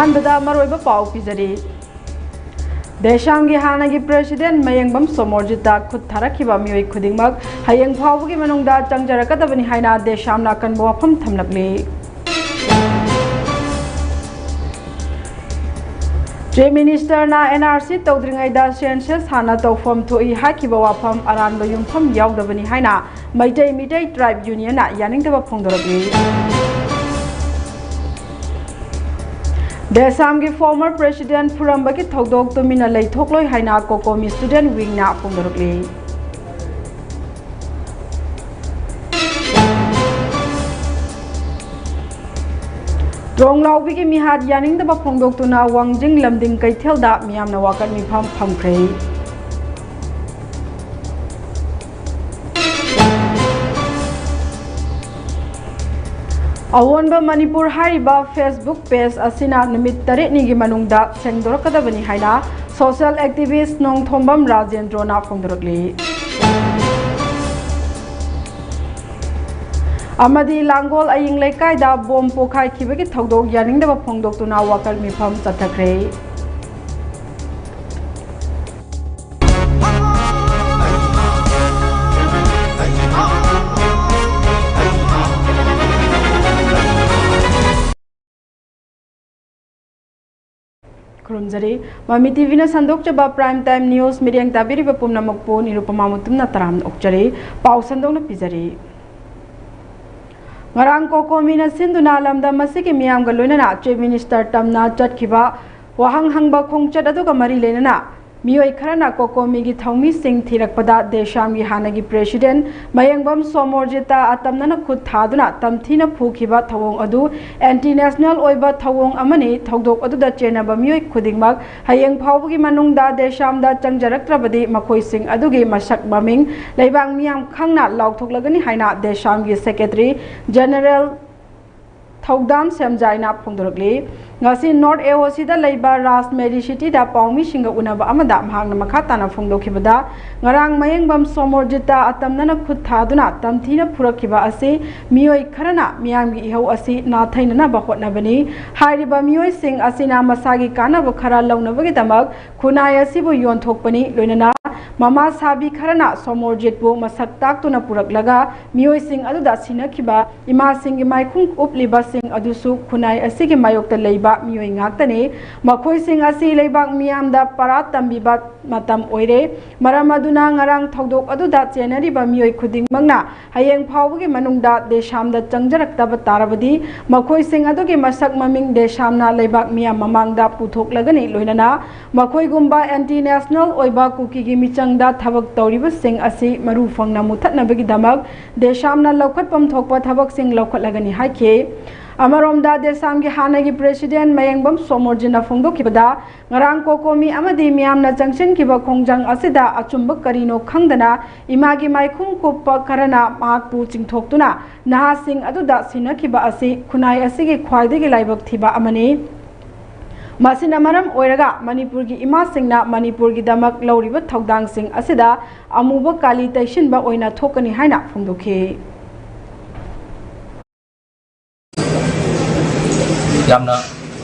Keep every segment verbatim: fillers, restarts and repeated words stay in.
ꯑꯍꯥꯟꯕꯗ ꯃꯔꯨꯑꯣꯏꯕ ꯄꯥꯎ ꯄꯤꯖꯔꯤ꯫ ꯗꯦꯁꯥꯝꯒꯤ ꯍꯥꯟꯅꯒꯤ ꯄ꯭ꯔꯦꯁꯤꯗꯦꯟ ꯃꯌꯦꯡꯕꯝ ꯁꯣꯃꯣꯔꯖꯤꯠꯇ ꯈꯨꯠ ꯊꯥꯔꯛꯈꯤꯕ ꯃꯤꯑꯣꯏ ꯈꯨꯗꯤꯡꯃꯛ ꯍꯌꯦꯡ ꯐꯥꯎꯕꯒꯤ ꯃꯅꯨꯡꯗ ꯆꯪꯖꯔꯛꯀꯗꯕꯅꯤ ꯍꯥꯏꯅ ꯗꯦꯁꯥꯝꯅ ꯑꯀꯟꯕ ꯋꯥꯐꯝ ꯊꯝꯂꯛꯂꯤ꯫ ꯆꯤꯐ ꯃꯤꯅꯤꯁꯇꯔꯅ NRC ꯇꯧꯗ꯭ꯔꯤꯉꯩꯗ ꯁꯦꯟꯁꯁ ꯍꯥꯟꯅ ꯇꯧꯐꯝ ꯊꯣꯛꯏ ꯍꯥꯏꯈꯤꯕ ꯋꯥꯐꯝ ꯑꯔꯥꯟꯕ ꯌꯨꯝꯐꯝ ꯌꯥꯎꯗꯕꯅꯤ ꯍꯥꯏꯅ ꯃꯩꯇꯩ ꯃꯤꯇꯩ ꯇ꯭ꯔꯥꯏꯕ ꯌꯨꯅꯤꯌꯟꯅ ꯌꯥꯅꯤꯡꯗꯕ ꯐꯣꯡꯗꯣꯔꯛꯂꯤ꯫ ꯗꯦꯁꯥꯝꯒꯤ ꯐꯣꯔꯃꯔ ꯄ꯭ꯔꯦꯁꯤꯗꯦꯟ ꯐꯨꯔꯝꯕꯒꯤ ꯊꯧꯗꯣꯛ ꯇꯨꯃꯤꯟꯅ ꯂꯩꯊꯣꯛꯂꯣꯏ ꯍꯥꯏꯅ ꯀꯣꯀꯣꯃꯤ ꯁ꯭ꯇꯨꯗꯦꯟꯠ ꯋꯤꯡꯅ ꯐꯣꯡꯗꯣꯔꯛꯂꯤ꯫ ꯇ꯭ꯔꯣꯡꯂꯥꯎꯕꯤꯒꯤ ꯃꯤꯍꯥꯠ ꯌꯥꯅꯤꯡꯗꯕ ꯐꯣꯡꯗꯣꯛꯇꯨꯅ ꯋꯥꯡꯖꯤꯡ ꯂꯝꯗꯤꯡ ꯀꯩꯊꯦꯜꯗ ꯃꯤꯌꯥꯝꯅ ꯋꯥꯀꯠ ꯃꯤꯐꯝ ꯐꯝꯈ꯭ꯔꯦ꯫ ꯑꯑꯣꯟꯕ ꯃꯅꯤꯄꯨꯔ ꯍꯥꯏꯔꯤꯕ Facebook ꯄꯦꯖ ꯑꯁꯤꯅ ꯅꯨꯃꯤꯠ ꯇꯔꯦꯠꯅꯤꯒꯤ ꯃꯅꯨꯡꯗ ꯁꯦꯡꯗꯣꯔꯛꯀꯗꯕꯅꯤ ꯍꯥꯏꯅ ꯁꯣꯁꯤꯌꯦꯜ ꯑꯦꯛꯇꯤꯚꯤꯁ꯭ꯠ ꯅꯣꯡꯊꯣꯝꯕꯝ ꯔꯥꯖꯦꯟꯗ꯭ꯔꯣꯅ ꯐꯣꯡꯗꯣꯔꯛꯂꯤ꯫ ꯑꯃꯗꯤ ꯂꯥꯡꯒꯣꯜ ꯑꯌꯤꯡ ꯂꯩꯀꯥꯏꯗ ꯕꯣꯝ ꯄꯣꯈꯥꯏꯈꯤꯕꯒꯤ ꯊꯧꯗꯣꯛ ꯌꯥꯅꯤꯡꯗꯕ ꯐꯣꯡꯗꯣꯛꯇꯨꯅ ꯋꯥꯀꯠ ꯃꯤꯐꯝ ꯆꯠꯊꯈ꯭ꯔꯦ꯫ ꯈꯨꯔꯨꯝꯖꯔꯤ꯫ ꯃꯃꯤ ꯇꯤꯚꯤꯅ ꯁꯟꯗꯣꯛꯆꯕ Prime Time News ꯃꯤꯠꯌꯦꯡ ꯇꯥꯕꯤꯔꯤꯕ ꯄꯨꯝꯅꯃꯛꯄꯨ ꯅꯤꯔꯨꯄꯃꯥ ꯃꯨꯇꯨꯝꯅ ꯇꯔꯥꯝꯅ ꯑꯣꯛꯆꯔꯤ꯫ ꯄꯥꯎ ꯁꯟꯗꯣꯛꯅ ꯄꯤꯖꯔꯤ꯫ ꯉꯔꯥꯡ ꯀꯣꯀꯣꯃꯤꯅ ꯁꯤꯟꯗꯨꯅ ꯂꯝꯗꯝ ꯑꯁꯤꯒꯤ ꯃꯤꯌꯥꯝꯒ ꯂꯣꯏꯅꯅ ꯆꯤꯐ ꯃꯤꯅꯤꯁꯇꯔ ꯇꯝꯅ ꯆꯠꯈꯤꯕ ꯋꯥꯍꯪ ꯍꯪꯕ ꯈꯣꯡꯆꯠ ꯑꯗꯨꯒ ꯃꯔꯤ ꯂꯩꯅꯅ ꯃꯤꯑꯣꯏ ꯈꯔꯅ ꯀꯣꯀꯣꯃꯤꯒꯤ ꯊꯧꯃꯤꯁꯤꯡ ꯊꯤꯔꯛꯄꯗ ꯗꯦꯁꯥꯝꯒꯤ ꯍꯥꯟꯅꯒꯤ ꯄ꯭ꯔꯦꯁꯤꯗꯦꯟꯠ ꯃꯌꯦꯡꯕꯝ ꯁꯣꯃꯣꯔꯖꯤꯠꯇ ꯑꯇꯝꯅꯅ ꯈꯨꯠ ꯊꯥꯗꯨꯅ ꯇꯝꯊꯤꯅ ꯐꯨꯈꯤꯕ ꯊꯧꯑꯣꯡ ꯑꯗꯨ ꯑꯦꯟꯇꯤ ꯅꯦꯁꯅꯦꯜ ꯑꯣꯏꯕ ꯊꯧꯑꯣꯡ ꯑꯃꯅꯤ꯫ ꯊꯧꯗꯣꯛ ꯑꯗꯨꯗ ꯆꯦꯟꯅꯕ ꯃꯤꯑꯣꯏ ꯈꯨꯗꯤꯡꯃꯛ ꯍꯌꯦꯡ ꯐꯥꯎꯕꯒꯤ ꯃꯅꯨꯡꯗ ꯗꯦꯁꯥꯝꯗ ꯆꯪꯖꯔꯛꯇ꯭ꯔꯕꯗꯤ ꯃꯈꯣꯏꯁꯤꯡ ꯑꯗꯨꯒꯤ ꯃꯁꯛ ꯃꯃꯤꯡ ꯂꯩꯕꯥꯛ ꯃꯤꯌꯥꯝ ꯈꯪꯅ ꯂꯥꯎꯊꯣꯛꯂꯒꯅꯤ ꯍꯥꯏꯅ ꯗꯦꯁꯥꯝꯒꯤ ꯁꯦꯀ꯭ꯔꯦꯇꯔꯤ ꯖꯦꯅꯔꯦꯜ ꯊꯧꯗꯥꯝ ꯁꯦꯝꯖꯥꯏꯅ ꯐꯣꯡꯗꯣꯔꯛꯂꯤ꯫ ꯉꯁꯤ ꯅꯣꯔꯠ ꯑꯦ ꯑꯣ ꯁꯤꯗ ꯂꯩꯕ ꯔꯥꯖ ꯃꯦꯔꯤ ꯁꯤꯇꯤꯗ ꯄꯥꯎꯃꯤꯁꯤꯡꯒ ꯎꯅꯕ ꯑꯃꯗ ꯃꯍꯥꯛꯅ ꯃꯈꯥ ꯇꯥꯅ ꯐꯣꯡꯗꯣꯛꯈꯤꯕꯗ, ꯉꯔꯥꯡ ꯃꯌꯦꯡꯕꯝ ꯁꯣꯃꯣꯔꯖꯤꯠꯇ ꯑꯇꯝꯅꯅ ꯈꯨꯠ ꯊꯥꯗꯨꯅ ꯇꯝꯊꯤꯅ ꯐꯨꯔꯛꯈꯤꯕ ꯑꯁꯤ ꯃꯤꯑꯣꯏ ꯈꯔꯅ ꯃꯤꯌꯥꯝꯒꯤ ꯏꯍꯧ ꯑꯁꯤ ꯅꯥꯊꯩꯅꯅꯕ ꯍꯣꯠꯅꯕꯅꯤ꯫ ꯍꯥꯏꯔꯤꯕ ꯃꯤꯑꯣꯏꯁꯤꯡ ꯑꯁꯤꯅ ꯃꯁꯥꯒꯤ ꯀꯥꯟꯅꯕ ꯈꯔ ꯂꯧꯅꯕꯒꯤꯗꯃꯛ ꯈꯨꯟꯅꯥꯏ ꯑꯁꯤꯕꯨ ꯌꯣꯟꯊꯣꯛꯄꯅꯤ꯫ ꯂꯣꯏꯅꯅ ꯃꯃꯥ ꯁꯥꯕꯤ ꯈꯔꯅ ꯁꯣꯃꯣꯔꯖꯤꯠꯄꯨ ꯃꯁꯛ ꯇꯥꯛꯇꯨꯅ ꯄꯨꯔꯛꯂꯒ ꯃꯤꯑꯣꯏꯁꯤꯡ ꯑꯗꯨꯗ ꯁꯤꯟꯅꯈꯤꯕ ꯏꯃꯥꯁꯤꯡꯒꯤ ꯃꯥꯏꯈꯨꯝ ꯎꯞꯂꯤꯕꯁꯤꯡ ꯑꯗꯨꯁꯨ ꯈꯨꯟꯅꯥꯏ ꯑꯁꯤꯒꯤ ꯃꯥꯌꯣꯛꯇ ꯂꯩꯕ ꯃꯤꯑꯣꯏ ꯉꯥꯛꯇꯅꯤ꯫ ꯃꯈꯣꯏꯁꯤꯡ ꯑꯁꯤ ꯂꯩꯕꯥꯛ ꯃꯤꯌꯥꯝꯗ ꯄꯔꯥ ꯇꯝꯕꯤꯕ ꯃꯇꯝ ꯑꯣꯏꯔꯦ꯫ ꯃꯔꯝ ꯑꯗꯨꯅ ꯉꯔꯥꯡ ꯊꯧꯗꯣꯛ ꯑꯗꯨꯗ ꯆꯦꯟꯅꯔꯤꯕ ꯃꯤꯑꯣꯏ ꯈꯨꯗꯤꯡꯃꯛꯅ ꯍꯌꯦꯡ ꯐꯥꯎꯕꯒꯤ ꯃꯅꯨꯡꯗ ꯗꯦꯁꯥꯝꯗ ꯆꯪꯖꯔꯛꯇꯕ ꯇꯥꯔꯕꯗꯤ, ꯃꯈꯣꯏꯁꯤꯡ ꯑꯗꯨꯒꯤ ꯃꯁꯛ ꯃꯃꯤꯡ ꯗꯦꯁꯥꯝꯅ ꯂꯩꯕꯥꯛ ꯃꯤꯌꯥꯝ ꯃꯃꯥꯡꯗ ꯄꯨꯊꯣꯛꯂꯒꯅꯤ꯫ ꯂꯣꯏꯅꯅ ꯃꯈꯣꯏꯒꯨꯝꯕ ꯑꯦꯟꯇꯤ ꯅꯦꯁꯅꯦꯜ ꯑꯣꯏꯕ ꯀꯨꯀꯤꯒꯤ ꯃꯤꯆꯪꯗ ꯊꯕꯛ ꯇꯧꯔꯤꯕꯁꯤꯡ ꯑꯁꯤ ꯃꯔꯨ ꯐꯪꯅ ꯃꯨꯊꯠꯅꯕꯒꯤꯗꯃꯛ ꯗꯦꯁꯥꯝꯅ ꯂꯧꯈꯠꯐꯝ ꯊꯣꯛꯄ ꯊꯕꯛꯁꯤꯡ ꯂꯧꯈꯠꯂꯒꯅꯤ ꯍꯥꯏꯈꯤ꯫ ꯑꯃꯔꯣꯝꯗ, ꯗꯦꯁꯥꯝꯒꯤ ꯍꯥꯟꯅꯒꯤ ꯄ꯭ꯔꯦꯁꯤꯗꯦꯟ ꯃꯌꯦꯡꯕꯝ ꯁꯣꯃꯣꯔꯖꯤꯅ ꯐꯣꯡꯗꯣꯛꯈꯤꯕꯗ, ꯉꯔꯥꯡ ꯀꯣꯀꯣꯃꯤ ꯑꯃꯗꯤ ꯃꯤꯌꯥꯝꯅ ꯆꯪꯁꯤꯟꯈꯤꯕ ꯈꯣꯡꯖꯪ ꯑꯁꯤꯗ ꯑꯆꯨꯝꯕ ꯀꯔꯤꯅꯣ ꯈꯪꯗꯅ ꯏꯃꯥꯒꯤ ꯃꯥꯏꯈꯨꯝ ꯀꯨꯞꯄ ꯈꯔꯅ ꯃꯍꯥꯛꯄꯨ ꯆꯤꯡꯊꯣꯛꯇꯨꯅ ꯅꯍꯥꯁꯤꯡ ꯑꯗꯨꯗ ꯁꯤꯟꯅꯈꯤꯕ ꯑꯁꯤ ꯈꯨꯟꯅꯥꯏ ꯑꯁꯤꯒꯤ ꯈ꯭ꯋꯥꯏꯗꯒꯤ ꯂꯥꯏꯕꯛ ꯊꯤꯕ ꯑꯃꯅꯤ꯫ ꯃꯁꯤꯅ ꯃꯔꯝ ꯑꯣꯏꯔꯒ ꯃꯅꯤꯄꯨꯔꯒꯤ ꯏꯃꯥꯁꯤꯡꯅ ꯃꯅꯤꯄꯨꯔꯒꯤꯗꯃꯛ ꯂꯧꯔꯤꯕ ꯊꯧꯗꯥꯡꯁꯤꯡ ꯑꯁꯤꯗ ꯑꯃꯨꯕ ꯀꯥꯂꯤ ꯇꯩꯁꯤꯟꯕ ꯑꯣꯏꯅ ꯊꯣꯛꯀꯅꯤ ꯍꯥꯏꯅ ꯐꯣꯡꯗꯣꯛꯈꯤ꯫ ꯌꯥꯝꯅ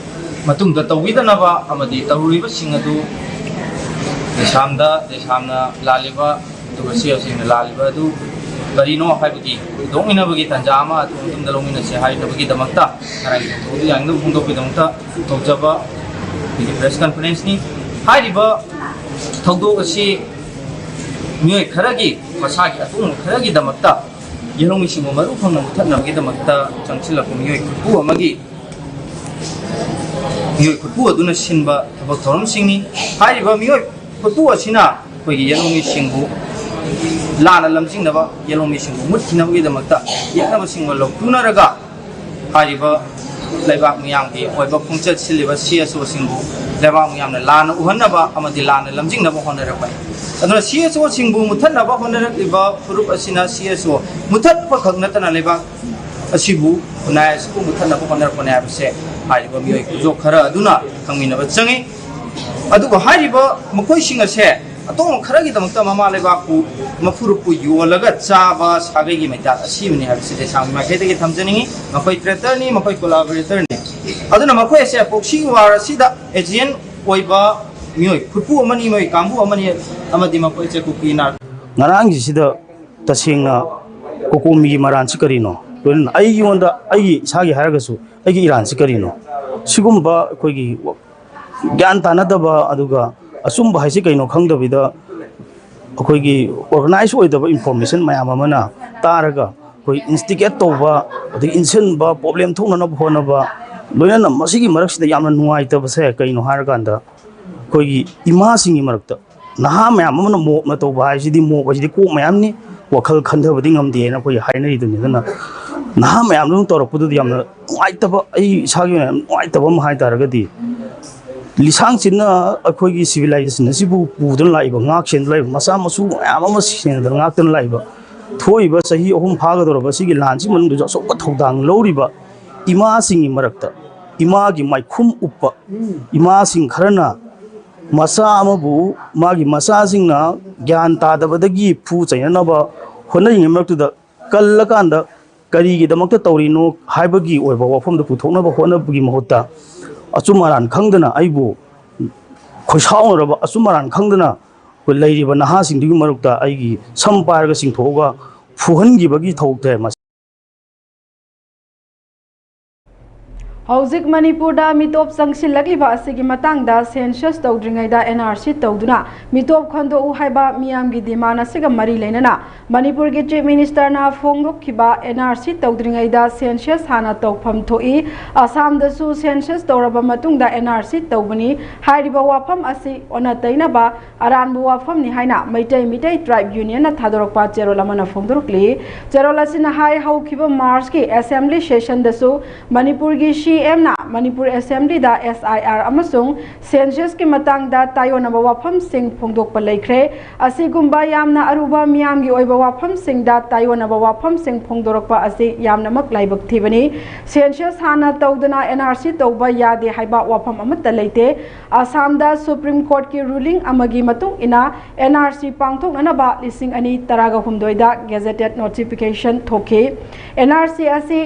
ꯃꯇꯨꯡꯗ ꯇꯧꯕꯤꯗꯅꯕ ꯑꯃꯗꯤ ꯇꯧꯔꯨꯔꯤꯕꯁꯤꯡ ꯑꯗꯨ ꯗꯦꯁꯥꯝꯗ, ꯗꯦꯁꯥꯝꯅ ꯂꯥꯜꯂꯤꯕ ꯑꯗꯨꯒ ꯁꯤ ꯑꯁꯤꯅ ꯂꯥꯜꯂꯤꯕ ꯑꯗꯨ ꯀꯔꯤꯅꯣ ꯍꯥꯏꯕꯒꯤ ꯈꯨꯗꯣꯛꯃꯤꯟꯅꯕꯒꯤ ꯇꯥꯟꯖꯥ ꯑꯃ ꯑꯗꯨꯝ ꯇꯨꯡꯗ ꯂꯧꯃꯤꯟꯅꯁꯤ ꯍꯥꯏꯅꯕꯒꯤꯗꯃꯛꯇ ꯉꯔꯥꯡꯒꯤ ꯊꯧꯗꯣꯛ ꯑꯗꯨ ꯌꯥꯅꯤꯡꯗꯕ ꯐꯣꯡꯗꯣꯛꯄꯒꯤꯗꯃꯛꯇ ꯇꯧꯖꯕ ꯑꯩꯈꯣꯏꯒꯤ ꯄ꯭ꯔꯦꯁ ꯀꯟꯐꯔꯦꯟꯁꯅꯤ꯫ ꯍꯥꯏꯔꯤꯕ ꯊꯧꯗꯣꯛ ꯑꯁꯤ ꯃꯤꯑꯣꯏ ꯈꯔꯒꯤ, ꯃꯁꯥꯒꯤ ꯑꯇꯣꯡꯕ ꯈꯔꯒꯤꯗꯃꯛꯇ ꯌꯦꯜꯍꯧꯃꯤꯁꯤꯡꯕꯨ ꯃꯔꯨ ꯐꯪꯅ ꯃꯨꯊꯠꯅꯕꯒꯤꯗꯃꯛꯇ ꯆꯪꯁꯤꯜꯂꯛꯄ ꯃꯤꯑꯣꯏ ꯈꯨꯠꯄꯨ ꯑꯃꯒꯤ, ꯃꯤꯑꯣꯏ ꯈꯨꯠꯄꯨ ꯑꯗꯨꯅ ꯁꯤꯟꯕ ꯊꯕꯛ ꯊꯧꯔꯝꯁꯤꯡꯅꯤ꯫ ꯍꯥꯏꯔꯤꯕ ꯃꯤꯑꯣꯏ ꯈꯨꯠꯄꯨ ꯑꯁꯤꯅ ꯑꯩꯈꯣꯏꯒꯤ ꯌꯦꯜꯍꯧꯃꯤꯁꯤꯡꯕꯨ ꯂꯥꯟꯅ ꯂꯝꯖꯤꯡꯅꯕ, ꯌꯦꯜꯍꯧꯃꯤꯁꯤꯡꯕꯨ ꯃꯨꯠꯈꯤꯅꯕꯒꯤꯗꯃꯛꯇ ꯌꯦꯛꯅꯕꯁꯤꯡꯒ ꯂꯧꯇꯨꯅꯔꯒ ꯍꯥꯏꯔꯤꯕ ꯂꯩꯕꯥꯛ ꯃꯤꯌꯥꯝꯒꯤ ꯑꯣꯏꯕ ꯈꯣꯡꯆꯠ ꯁꯤꯜꯂꯤꯕ ꯁꯤ ꯑꯦꯁ ꯑꯣꯁꯤꯡꯕꯨ ꯂꯩꯕꯥꯛ ꯃꯤꯌꯥꯝꯅ ꯂꯥꯟꯅ ꯎꯍꯟꯅꯕ ꯑꯃꯗꯤ ꯂꯥꯟꯅ ꯂꯝꯖꯤꯡꯅꯕ ꯍꯣꯠꯅꯔꯛꯄꯅꯤ꯫ ꯑꯗꯨꯅ ꯁꯤ ꯑꯦꯁ ꯑꯣꯁꯤꯡꯕꯨ ꯃꯨꯊꯠꯅꯕ ꯍꯣꯠꯅꯔꯛꯂꯤꯕ ꯐꯨꯔꯨꯞ ꯑꯁꯤꯅ ꯁꯤ ꯑꯦꯁ ꯑꯣ ꯃꯨꯊꯠꯄ ꯈꯛ ꯅꯠꯇꯅ ꯂꯩꯕꯥꯛ ꯑꯁꯤꯕꯨ ꯈꯨꯟꯅꯥꯏ ꯑꯁꯤꯕꯨ ꯃꯨꯠꯊꯠꯅꯕ ꯍꯣꯠꯅꯔꯛꯄꯅꯦ ꯍꯥꯏꯕꯁꯦ ꯍꯥꯏꯔꯤꯕ ꯃꯤꯑꯣꯏ ꯈꯨꯖꯣꯛ ꯈꯔ ꯑꯗꯨꯅ ꯈꯪꯃꯤꯟꯅꯕ ꯆꯪꯉꯤ꯫ ꯑꯗꯨꯕꯨ ꯍꯥꯏꯔꯤꯕ ꯃꯈꯣꯏꯁꯤꯡ ꯑꯁꯦ ꯑꯇꯣꯡꯕ ꯈꯔꯒꯤꯗꯃꯛꯇ ꯃꯃꯥ ꯂꯩꯕꯥꯛꯄꯨ ꯃꯐꯨꯔꯨꯞꯄꯨ ꯌꯣꯜꯂꯒ ꯆꯥꯕ ꯁꯥꯒꯩꯒꯤ ꯃꯩꯇꯥꯟ ꯑꯁꯤꯕꯅꯤ ꯍꯥꯏꯕꯁꯤ ꯂꯩꯁꯥꯡꯒꯤ ꯃꯥꯏꯀꯩꯗꯒꯤ ꯊꯝꯖꯅꯤꯡꯉꯤ꯫ ꯃꯈꯣꯏ ꯇ꯭ꯔꯦꯇꯔꯅꯤ, ꯃꯈꯣꯏ ꯀꯣꯂꯥꯕꯣꯔꯦꯇꯔꯅꯤ꯫ ꯑꯗꯨꯅ ꯃꯈꯣꯏ ꯑꯁꯦ ꯄ꯭ꯔꯣꯛꯁꯤ ꯋꯥꯔ ꯑꯁꯤꯗ ꯑꯦꯖꯦꯟ ꯑꯣꯏꯕ ꯃꯤꯑꯣꯏ ꯈꯨꯠꯄꯨ ꯑꯃꯅꯤ, ꯃꯤꯑꯣꯏ ꯀꯥꯡꯕꯨ ꯑꯃꯅꯤ, ꯑꯃꯗꯤ ꯃꯈꯣꯏ ꯑꯁꯦ ꯀꯨꯀꯤ ꯅꯥꯔ ꯉꯔꯥꯡꯒꯤꯁꯤꯗ ꯇꯁꯦꯡꯅ ꯀꯣꯀꯣꯃꯤꯒꯤ ꯃꯔꯥꯟꯁꯤ ꯀꯔꯤꯅꯣ? ꯂꯣꯏꯅꯅ ꯑꯩꯉꯣꯟꯗ, ꯑꯩꯒꯤ ꯏꯁꯥꯒꯤ ꯍꯥꯏꯔꯒꯁꯨ, ꯑꯩꯒꯤ ꯏꯔꯥꯟꯁꯤ ꯀꯔꯤꯅꯣ? ꯁꯤꯒꯨꯝꯕ ꯑꯩꯈꯣꯏꯒꯤ ꯒ꯭ꯌꯥꯟ ꯇꯥꯅꯗꯕ, ꯑꯗꯨꯒ ꯑꯆꯨꯝꯕ ꯍꯥꯏꯁꯤ ꯀꯩꯅꯣ ꯈꯪꯗꯕꯤꯗ ꯑꯩꯈꯣꯏꯒꯤ ꯑꯣꯔꯒꯅꯥꯏꯖ ꯑꯣꯏꯗꯕ ꯏꯟꯐꯣꯔꯃꯦꯁꯟ ꯃꯌꯥꯝ ꯑꯃꯅ ꯇꯥꯔꯒ ꯑꯩꯈꯣꯏ ꯏꯟꯁꯇꯤꯒꯦꯠ ꯇꯧꯕ, ꯑꯗꯒꯤ ꯏꯟꯁꯤꯟꯕ, ꯄ꯭ꯔꯣꯕ꯭ꯂꯦꯝ ꯊꯣꯛꯅꯅꯕ ꯍꯣꯠꯅꯕ, ꯂꯣꯏꯅꯅ ꯃꯁꯤꯒꯤ ꯃꯔꯛꯁꯤꯗ ꯌꯥꯝꯅ ꯅꯨꯡꯉꯥꯏꯇꯕꯁꯦ ꯀꯩꯅꯣ ꯍꯥꯏꯔꯀꯥꯟꯗ, ꯑꯩꯈꯣꯏꯒꯤ ꯏꯃꯥꯁꯤꯡꯒꯤ ꯃꯔꯛꯇ ꯅꯍꯥ ꯃꯌꯥꯝ ꯑꯃꯅ ꯃꯣꯞꯅ ꯇꯧꯕ ꯍꯥꯏꯁꯤꯗꯤ, ꯃꯣꯞ ꯍꯥꯏꯁꯤꯗꯤ ꯀꯣꯛ ꯃꯌꯥꯝꯅꯤ, ꯋꯥꯈꯜ ꯈꯟꯊꯕꯗꯤ ꯉꯝꯗꯦꯅ ꯑꯩꯈꯣꯏ ꯍꯥꯏꯅꯔꯤꯗꯨꯅꯤ꯫ ꯑꯗꯨꯅ ꯅꯍꯥ ꯃꯌꯥꯝꯗꯨꯅ ꯇꯧꯔꯛꯄꯗꯨꯗꯤ ꯌꯥꯝꯅ ꯅꯨꯡꯉꯥꯏꯇꯕ, ꯑꯩ ꯏꯁꯥꯒꯤ ꯑꯣꯏꯅ ꯌꯥꯝ ꯅꯨꯡꯉꯥꯏꯇꯕ ꯑꯃ ꯍꯥꯏ ꯇꯥꯔꯒꯗꯤ, ꯂꯤꯁꯥꯡ ꯆꯤꯟꯅ ꯑꯩꯈꯣꯏꯒꯤ ꯁꯤꯚꯤꯂꯥꯏꯖꯦꯁꯟ ꯑꯁꯤꯕꯨ ꯄꯨꯗꯨꯅ ꯂꯥꯛꯏꯕ, ꯉꯥꯛ ꯁꯦꯟꯗꯨꯅ ꯂꯥꯛꯏꯕ ꯃꯆꯥ ꯃꯁꯨ ꯃꯌꯥꯝ ꯑꯃ ꯁꯦꯟꯗꯅ ꯉꯥꯛꯇꯅ ꯂꯥꯛꯏꯕ, ꯊꯣꯛꯏꯕ ꯆꯍꯤ ꯑꯍꯨꯝ ꯐꯥꯒꯗꯧꯔꯕ ꯁꯤꯒꯤ ꯂꯥꯟꯁꯤ ꯃꯅꯨꯡꯗꯁꯨ ꯑꯆꯧꯕ ꯊꯧꯗꯥꯡ ꯂꯧꯔꯤꯕ ꯏꯃꯥꯁꯤꯡꯒꯤ ꯃꯔꯛꯇ, ꯏꯃꯥꯒꯤ ꯃꯥꯏꯈꯨꯝ ꯎꯞꯄ ꯏꯃꯥꯁꯤꯡ ꯈꯔꯅ ꯃꯆꯥ ꯑꯃꯕꯨ ꯃꯥꯒꯤ ꯃꯆꯥꯁꯤꯡꯅ ꯒ꯭ꯌꯥꯟ ꯇꯥꯗꯕꯗꯒꯤ ꯐꯨ ꯆꯩꯅꯅꯕ ꯍꯣꯠꯅꯔꯤꯉꯩ ꯃꯔꯛꯇꯨꯗ, ꯀꯜꯂꯀꯥꯟꯗ ꯀꯔꯤꯒꯤꯗꯃꯛꯇ ꯇꯧꯔꯤꯅꯣ ꯍꯥꯏꯕꯒꯤ ꯑꯣꯏꯕ ꯋꯥꯐꯝꯗ ꯄꯨꯊꯣꯛꯅꯕ ꯍꯣꯠꯅꯕꯒꯤ ꯃꯍꯨꯠꯇ, ꯑꯆꯨꯝ ꯑꯔꯥꯟ ꯈꯪꯗꯅ, ꯑꯩꯕꯨ ꯈꯣꯏꯁꯥꯎꯅꯔꯕ ꯑꯆꯨꯝ ꯑꯔꯥꯟ ꯈꯪꯗꯅ ꯑꯩꯈꯣꯏ ꯂꯩꯔꯤꯕ ꯅꯍꯥꯁꯤꯡꯗꯨꯒꯤ ꯃꯔꯛꯇ ꯑꯩꯒꯤ ꯁꯝ ꯄꯥꯏꯔꯒ ꯆꯤꯡꯊꯣꯛꯑꯒ ꯐꯨꯍꯟꯈꯤꯕꯒꯤ ꯊꯧꯗꯣꯛꯇ ꯃꯁꯤ ꯍꯧꯖꯤꯛ ꯃꯅꯤꯄꯨꯔꯗ ꯃꯤꯇꯣꯞ ꯆꯪꯁꯤꯜꯂꯛꯂꯤꯕ ꯑꯁꯤꯒꯤ ꯃꯇꯥꯡꯗ ꯁꯦꯟꯁꯁ ꯇꯧꯗ꯭ꯔꯤꯉꯩꯗ ꯑꯦꯟ ꯑꯥꯔ ꯁꯤ ꯇꯧꯗꯨꯅ ꯃꯤꯇꯣꯞ ꯈꯟꯗꯣꯛꯎ ꯍꯥꯏꯕ ꯃꯤꯌꯥꯝꯒꯤ ꯗꯤꯃꯥꯟ ꯑꯁꯤꯒ ꯃꯔꯤ ꯂꯩꯅꯅ ꯃꯅꯤꯄꯨꯔꯒꯤ ꯆꯤꯐ ꯃꯤꯅꯤꯁꯇꯔꯅ ꯐꯣꯡꯗꯣꯛꯈꯤꯕ ꯑꯦꯟ ꯑꯥꯔ ꯁꯤ ꯇꯧꯗ꯭ꯔꯤꯉꯩꯗ ꯁꯦꯟꯁꯁ ꯍꯥꯟꯅ ꯇꯧꯐꯝ ꯊꯣꯛꯏ, ꯑꯁꯥꯝꯗꯁꯨ ꯁꯦꯟꯁꯁ ꯇꯧꯔꯕ ꯃꯇꯨꯡꯗ ꯑꯦꯟ ꯑꯥꯔ ꯁꯤ ꯇꯧꯕꯅꯤ ꯍꯥꯏꯔꯤꯕ ꯋꯥꯐꯝ ꯑꯁꯤ ꯑꯣꯟꯅ ꯇꯩꯅꯕ ꯑꯔꯥꯟꯕ ꯋꯥꯐꯝꯅꯤ ꯍꯥꯏꯅ ꯃꯩꯇꯩ ꯃꯤꯇꯩ ꯇ꯭ꯔꯥꯏꯕ ꯌꯨꯅꯤꯌꯟꯅ ꯊꯥꯗꯣꯔꯛꯄ ꯆꯦꯔꯣꯜ ꯑꯃꯅ ꯐꯣꯡꯗꯣꯔꯛꯂꯤ꯫ ꯆꯦꯔꯣꯜ ꯑꯁꯤꯅ ꯍꯥꯏ, ꯍꯧꯈꯤꯕ ꯃꯥꯔꯆꯀꯤ ꯑꯦꯁꯦꯝꯕ꯭ꯂꯤ ꯁꯦꯁꯟꯗꯁꯨ ꯃꯅꯤꯄꯨꯔꯒꯤ ꯄꯤ ꯑꯦꯝꯅ ꯃꯅꯤꯄꯨꯔ ꯑꯦꯁꯦꯝꯕ꯭ꯂꯤꯗ ꯑꯦꯁ ꯑꯥꯏ ꯑꯥꯔ ꯑꯃꯁꯨꯡ ꯁꯦꯟꯁꯁꯀꯤ ꯃꯇꯥꯡꯗ ꯇꯥꯏꯑꯣꯟꯅꯕ ꯋꯥꯐꯝꯁꯤꯡ ꯐꯣꯡꯗꯣꯛꯄ ꯂꯩꯈ꯭ꯔꯦ꯫ ꯑꯁꯤꯒꯨꯝꯕ ꯌꯥꯝꯅ ꯑꯔꯨꯕ ꯃꯤꯌꯥꯝꯒꯤ ꯑꯣꯏꯕ ꯋꯥꯐꯝꯁꯤꯡꯗ ꯇꯥꯏꯑꯣꯟꯅꯕ ꯋꯥꯐꯝꯁꯤꯡ ꯐꯣꯡꯗꯣꯔꯛꯄ ꯑꯁꯤ ꯌꯥꯝꯅꯃꯛ ꯂꯥꯏꯕꯛ ꯊꯤꯕꯅꯤ꯫ ꯁꯦꯟꯁꯁ ꯍꯥꯟꯅ ꯇꯧꯗꯅ ꯑꯦꯟ ꯑꯥꯔ ꯁꯤ ꯇꯧꯕ ꯌꯥꯗꯦ ꯍꯥꯏꯕ ꯋꯥꯐꯝ ꯑꯃꯠꯇ ꯂꯩꯇꯦ꯫ ꯑꯁꯥꯝꯗ ꯁꯨꯄ꯭ꯔꯤꯝ ꯀꯣꯔꯠꯀꯤ ꯔꯨꯂꯤꯡ ꯑꯃꯒꯤ ꯃꯇꯨꯡ ꯏꯟꯅ ꯑꯦꯟ ꯑꯥꯔ ꯁꯤ ꯄꯥꯡꯊꯣꯛꯅꯅꯕ ꯂꯤꯁꯤꯡ ꯑꯅꯤ ꯇꯔꯥꯒ ꯍꯨꯝꯗꯣꯏꯗ ꯒꯦꯖꯦꯇꯦꯠ ꯅꯣꯇꯤꯐꯤꯀꯦꯁꯟ ꯊꯣꯛꯈꯤ꯫ ꯑꯦꯟ ꯑꯥꯔ ꯁꯤ ꯑꯁꯤ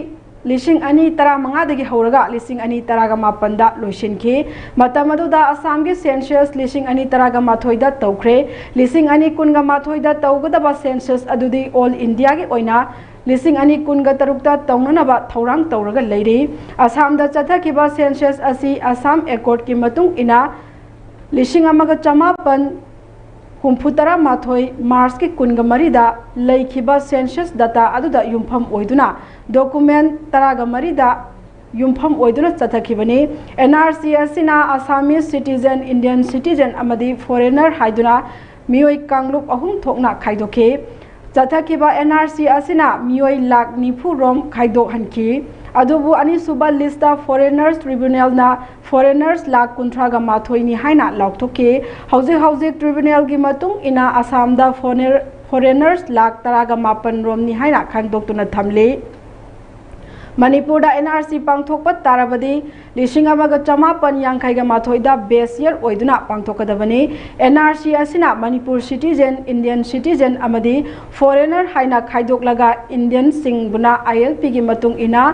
ꯂꯤꯁꯤꯡ ꯑꯅꯤ ꯇꯔꯥꯃꯉꯥꯗꯒꯤ ꯍꯧꯔꯒ ꯂꯤꯁꯤꯡ ꯑꯅꯤ ꯇꯔꯥꯒ ꯃꯥꯄꯟꯗ ꯂꯣꯏꯁꯤꯟꯈꯤ꯫ ꯃꯇꯝ ꯑꯗꯨꯗ ꯑꯁꯥꯝꯒꯤ ꯁꯦꯟꯁꯁ ꯂꯤꯁꯤꯡ ꯑꯅꯤ ꯇꯔꯥꯒ ꯃꯥꯊꯣꯏꯗ ꯇꯧꯈ꯭ꯔꯦ꯫ ꯂꯤꯁꯤꯡ ꯑꯅꯤ ꯀꯨꯟꯒ ꯃꯥꯊꯣꯏꯗ ꯇꯧꯒꯗꯕ ꯁꯦꯟꯁꯁ ꯑꯗꯨꯗꯤ ꯑꯣꯜ ꯏꯟꯗꯤꯌꯥꯒꯤ ꯑꯣꯏꯅ ꯂꯤꯁꯤꯡ ꯑꯅꯤ ꯀꯨꯟꯒ ꯇꯔꯨꯛꯇ ꯇꯧꯅꯅꯕ ꯊꯧꯔꯥꯡ ꯇꯧꯔꯒ ꯂꯩꯔꯤ꯫ ꯑꯁꯥꯝꯗ ꯆꯠꯊꯈꯤꯕ ꯁꯦꯟꯁꯁ ꯑꯁꯤ ꯑꯁꯥꯝ ꯑꯦꯀꯣꯔꯗꯀꯤ ꯃꯇꯨꯡ ꯏꯟꯅ ꯂꯤꯁꯤꯡ ꯑꯃꯒ ꯆꯃꯥꯄꯟ ꯍꯨꯝꯐꯨ ꯇꯔꯥ ꯃꯥꯊꯣꯏ ꯃꯥꯔꯆꯀꯤ ꯀꯨꯟꯒ ꯃꯔꯤꯗ ꯂꯩꯈꯤꯕ ꯁꯦꯟꯁꯁ ꯗꯇꯥ ꯑꯗꯨꯗ ꯌꯨꯝꯐꯝ ꯑꯣꯏꯗꯨꯅ ꯗꯣꯀꯨꯃꯦꯟ ꯇꯔꯥꯒ ꯃꯔꯤꯗ ꯌꯨꯝꯐꯝ ꯑꯣꯏꯗꯨꯅ ꯆꯠꯊꯈꯤꯕꯅꯤ꯫ ꯑꯦꯟ ꯑꯥꯔ ꯁꯤ ꯑꯁꯤꯅ ꯑꯁꯥꯃꯤꯁ ꯁꯤꯇꯤꯖꯦꯟ, ꯏꯟꯗꯤꯌꯟ ꯁꯤꯇꯤꯖꯦꯟ ꯑꯃꯗꯤ ꯐꯣꯔꯦꯅꯔ ꯍꯥꯏꯗꯨꯅ ꯃꯤꯑꯣꯏ ꯀꯥꯡꯂꯨꯞ ꯑꯍꯨꯝ ꯊꯣꯛꯅ ꯈꯥꯏꯗꯣꯛꯈꯤ꯫ ꯆꯠꯊꯈꯤꯕ ꯑꯦꯟ ꯑꯥꯔ ꯁꯤ ꯑꯁꯤꯅ ꯃꯤꯑꯣꯏ ꯂꯥꯈ ꯅꯤꯐꯨ ꯔꯣꯝ ꯈꯥꯏꯗꯣꯛꯍꯟꯈꯤ꯫ ꯑꯗꯨꯕꯨ ꯑꯅꯤꯁꯨꯕ ꯂꯤꯁꯇ ꯐꯣꯔꯦꯅꯔꯁ ꯇ꯭ꯔꯤꯕ꯭ꯌꯨꯅꯦꯜꯅ ꯐꯣꯔꯦꯅꯔꯁ ꯂꯥꯈ ꯀꯨꯟꯊ꯭ꯔꯥꯒ ꯃꯥꯊꯣꯏꯅꯤ ꯍꯥꯏꯅ ꯂꯥꯎꯊꯣꯛꯈꯤ꯫ ꯍꯧꯖꯤꯛ ꯍꯧꯖꯤꯛ ꯇ꯭ꯔꯤꯕ꯭ꯌꯨꯅꯦꯜꯒꯤ ꯃꯇꯨꯡ ꯏꯟꯅ ꯑꯁꯥꯝꯗ ꯐꯣꯔꯦꯅꯔꯁ ꯂꯥꯈ ꯇꯔꯥꯒ ꯃꯥꯄꯟ ꯔꯣꯝꯅꯤ ꯍꯥꯏꯅ ꯈꯪꯗꯣꯛꯇꯨꯅ ꯊꯝꯂꯤ꯫ ꯃꯅꯤꯄꯨꯔꯗ ꯑꯦꯟ ꯑꯥꯔ ꯁꯤ ꯄꯥꯡꯊꯣꯛꯄ ꯇꯥꯔꯕꯗꯤ ꯂꯤꯁꯤꯡ ꯑꯃꯒ ꯆꯃꯥꯄꯟ ꯌꯥꯡꯈꯩꯒ ꯃꯥꯊꯣꯏꯗ ꯕꯦꯁ ꯌꯔ ꯑꯣꯏꯗꯨꯅ ꯄꯥꯡꯊꯣꯛꯀꯗꯕꯅꯤ꯫ ꯑꯦꯟ ꯑꯥꯔ ꯁꯤ ꯑꯁꯤꯅ ꯃꯅꯤꯄꯨꯔ ꯁꯤꯇꯤꯖꯦꯟ, ꯏꯟꯗꯤꯌꯟ ꯁꯤꯇꯤꯖꯦꯟ ꯑꯃꯗꯤ ꯐꯣꯔꯦꯅꯔ ꯍꯥꯏꯅ ꯈꯥꯏꯗꯣꯛꯂꯒ ꯏꯟꯗꯤꯌꯟꯁꯤꯡꯕꯨꯅ ꯑꯥꯏ ꯑꯦꯜ ꯄꯤꯒꯤ ꯃꯇꯨꯡ ꯏꯟꯅ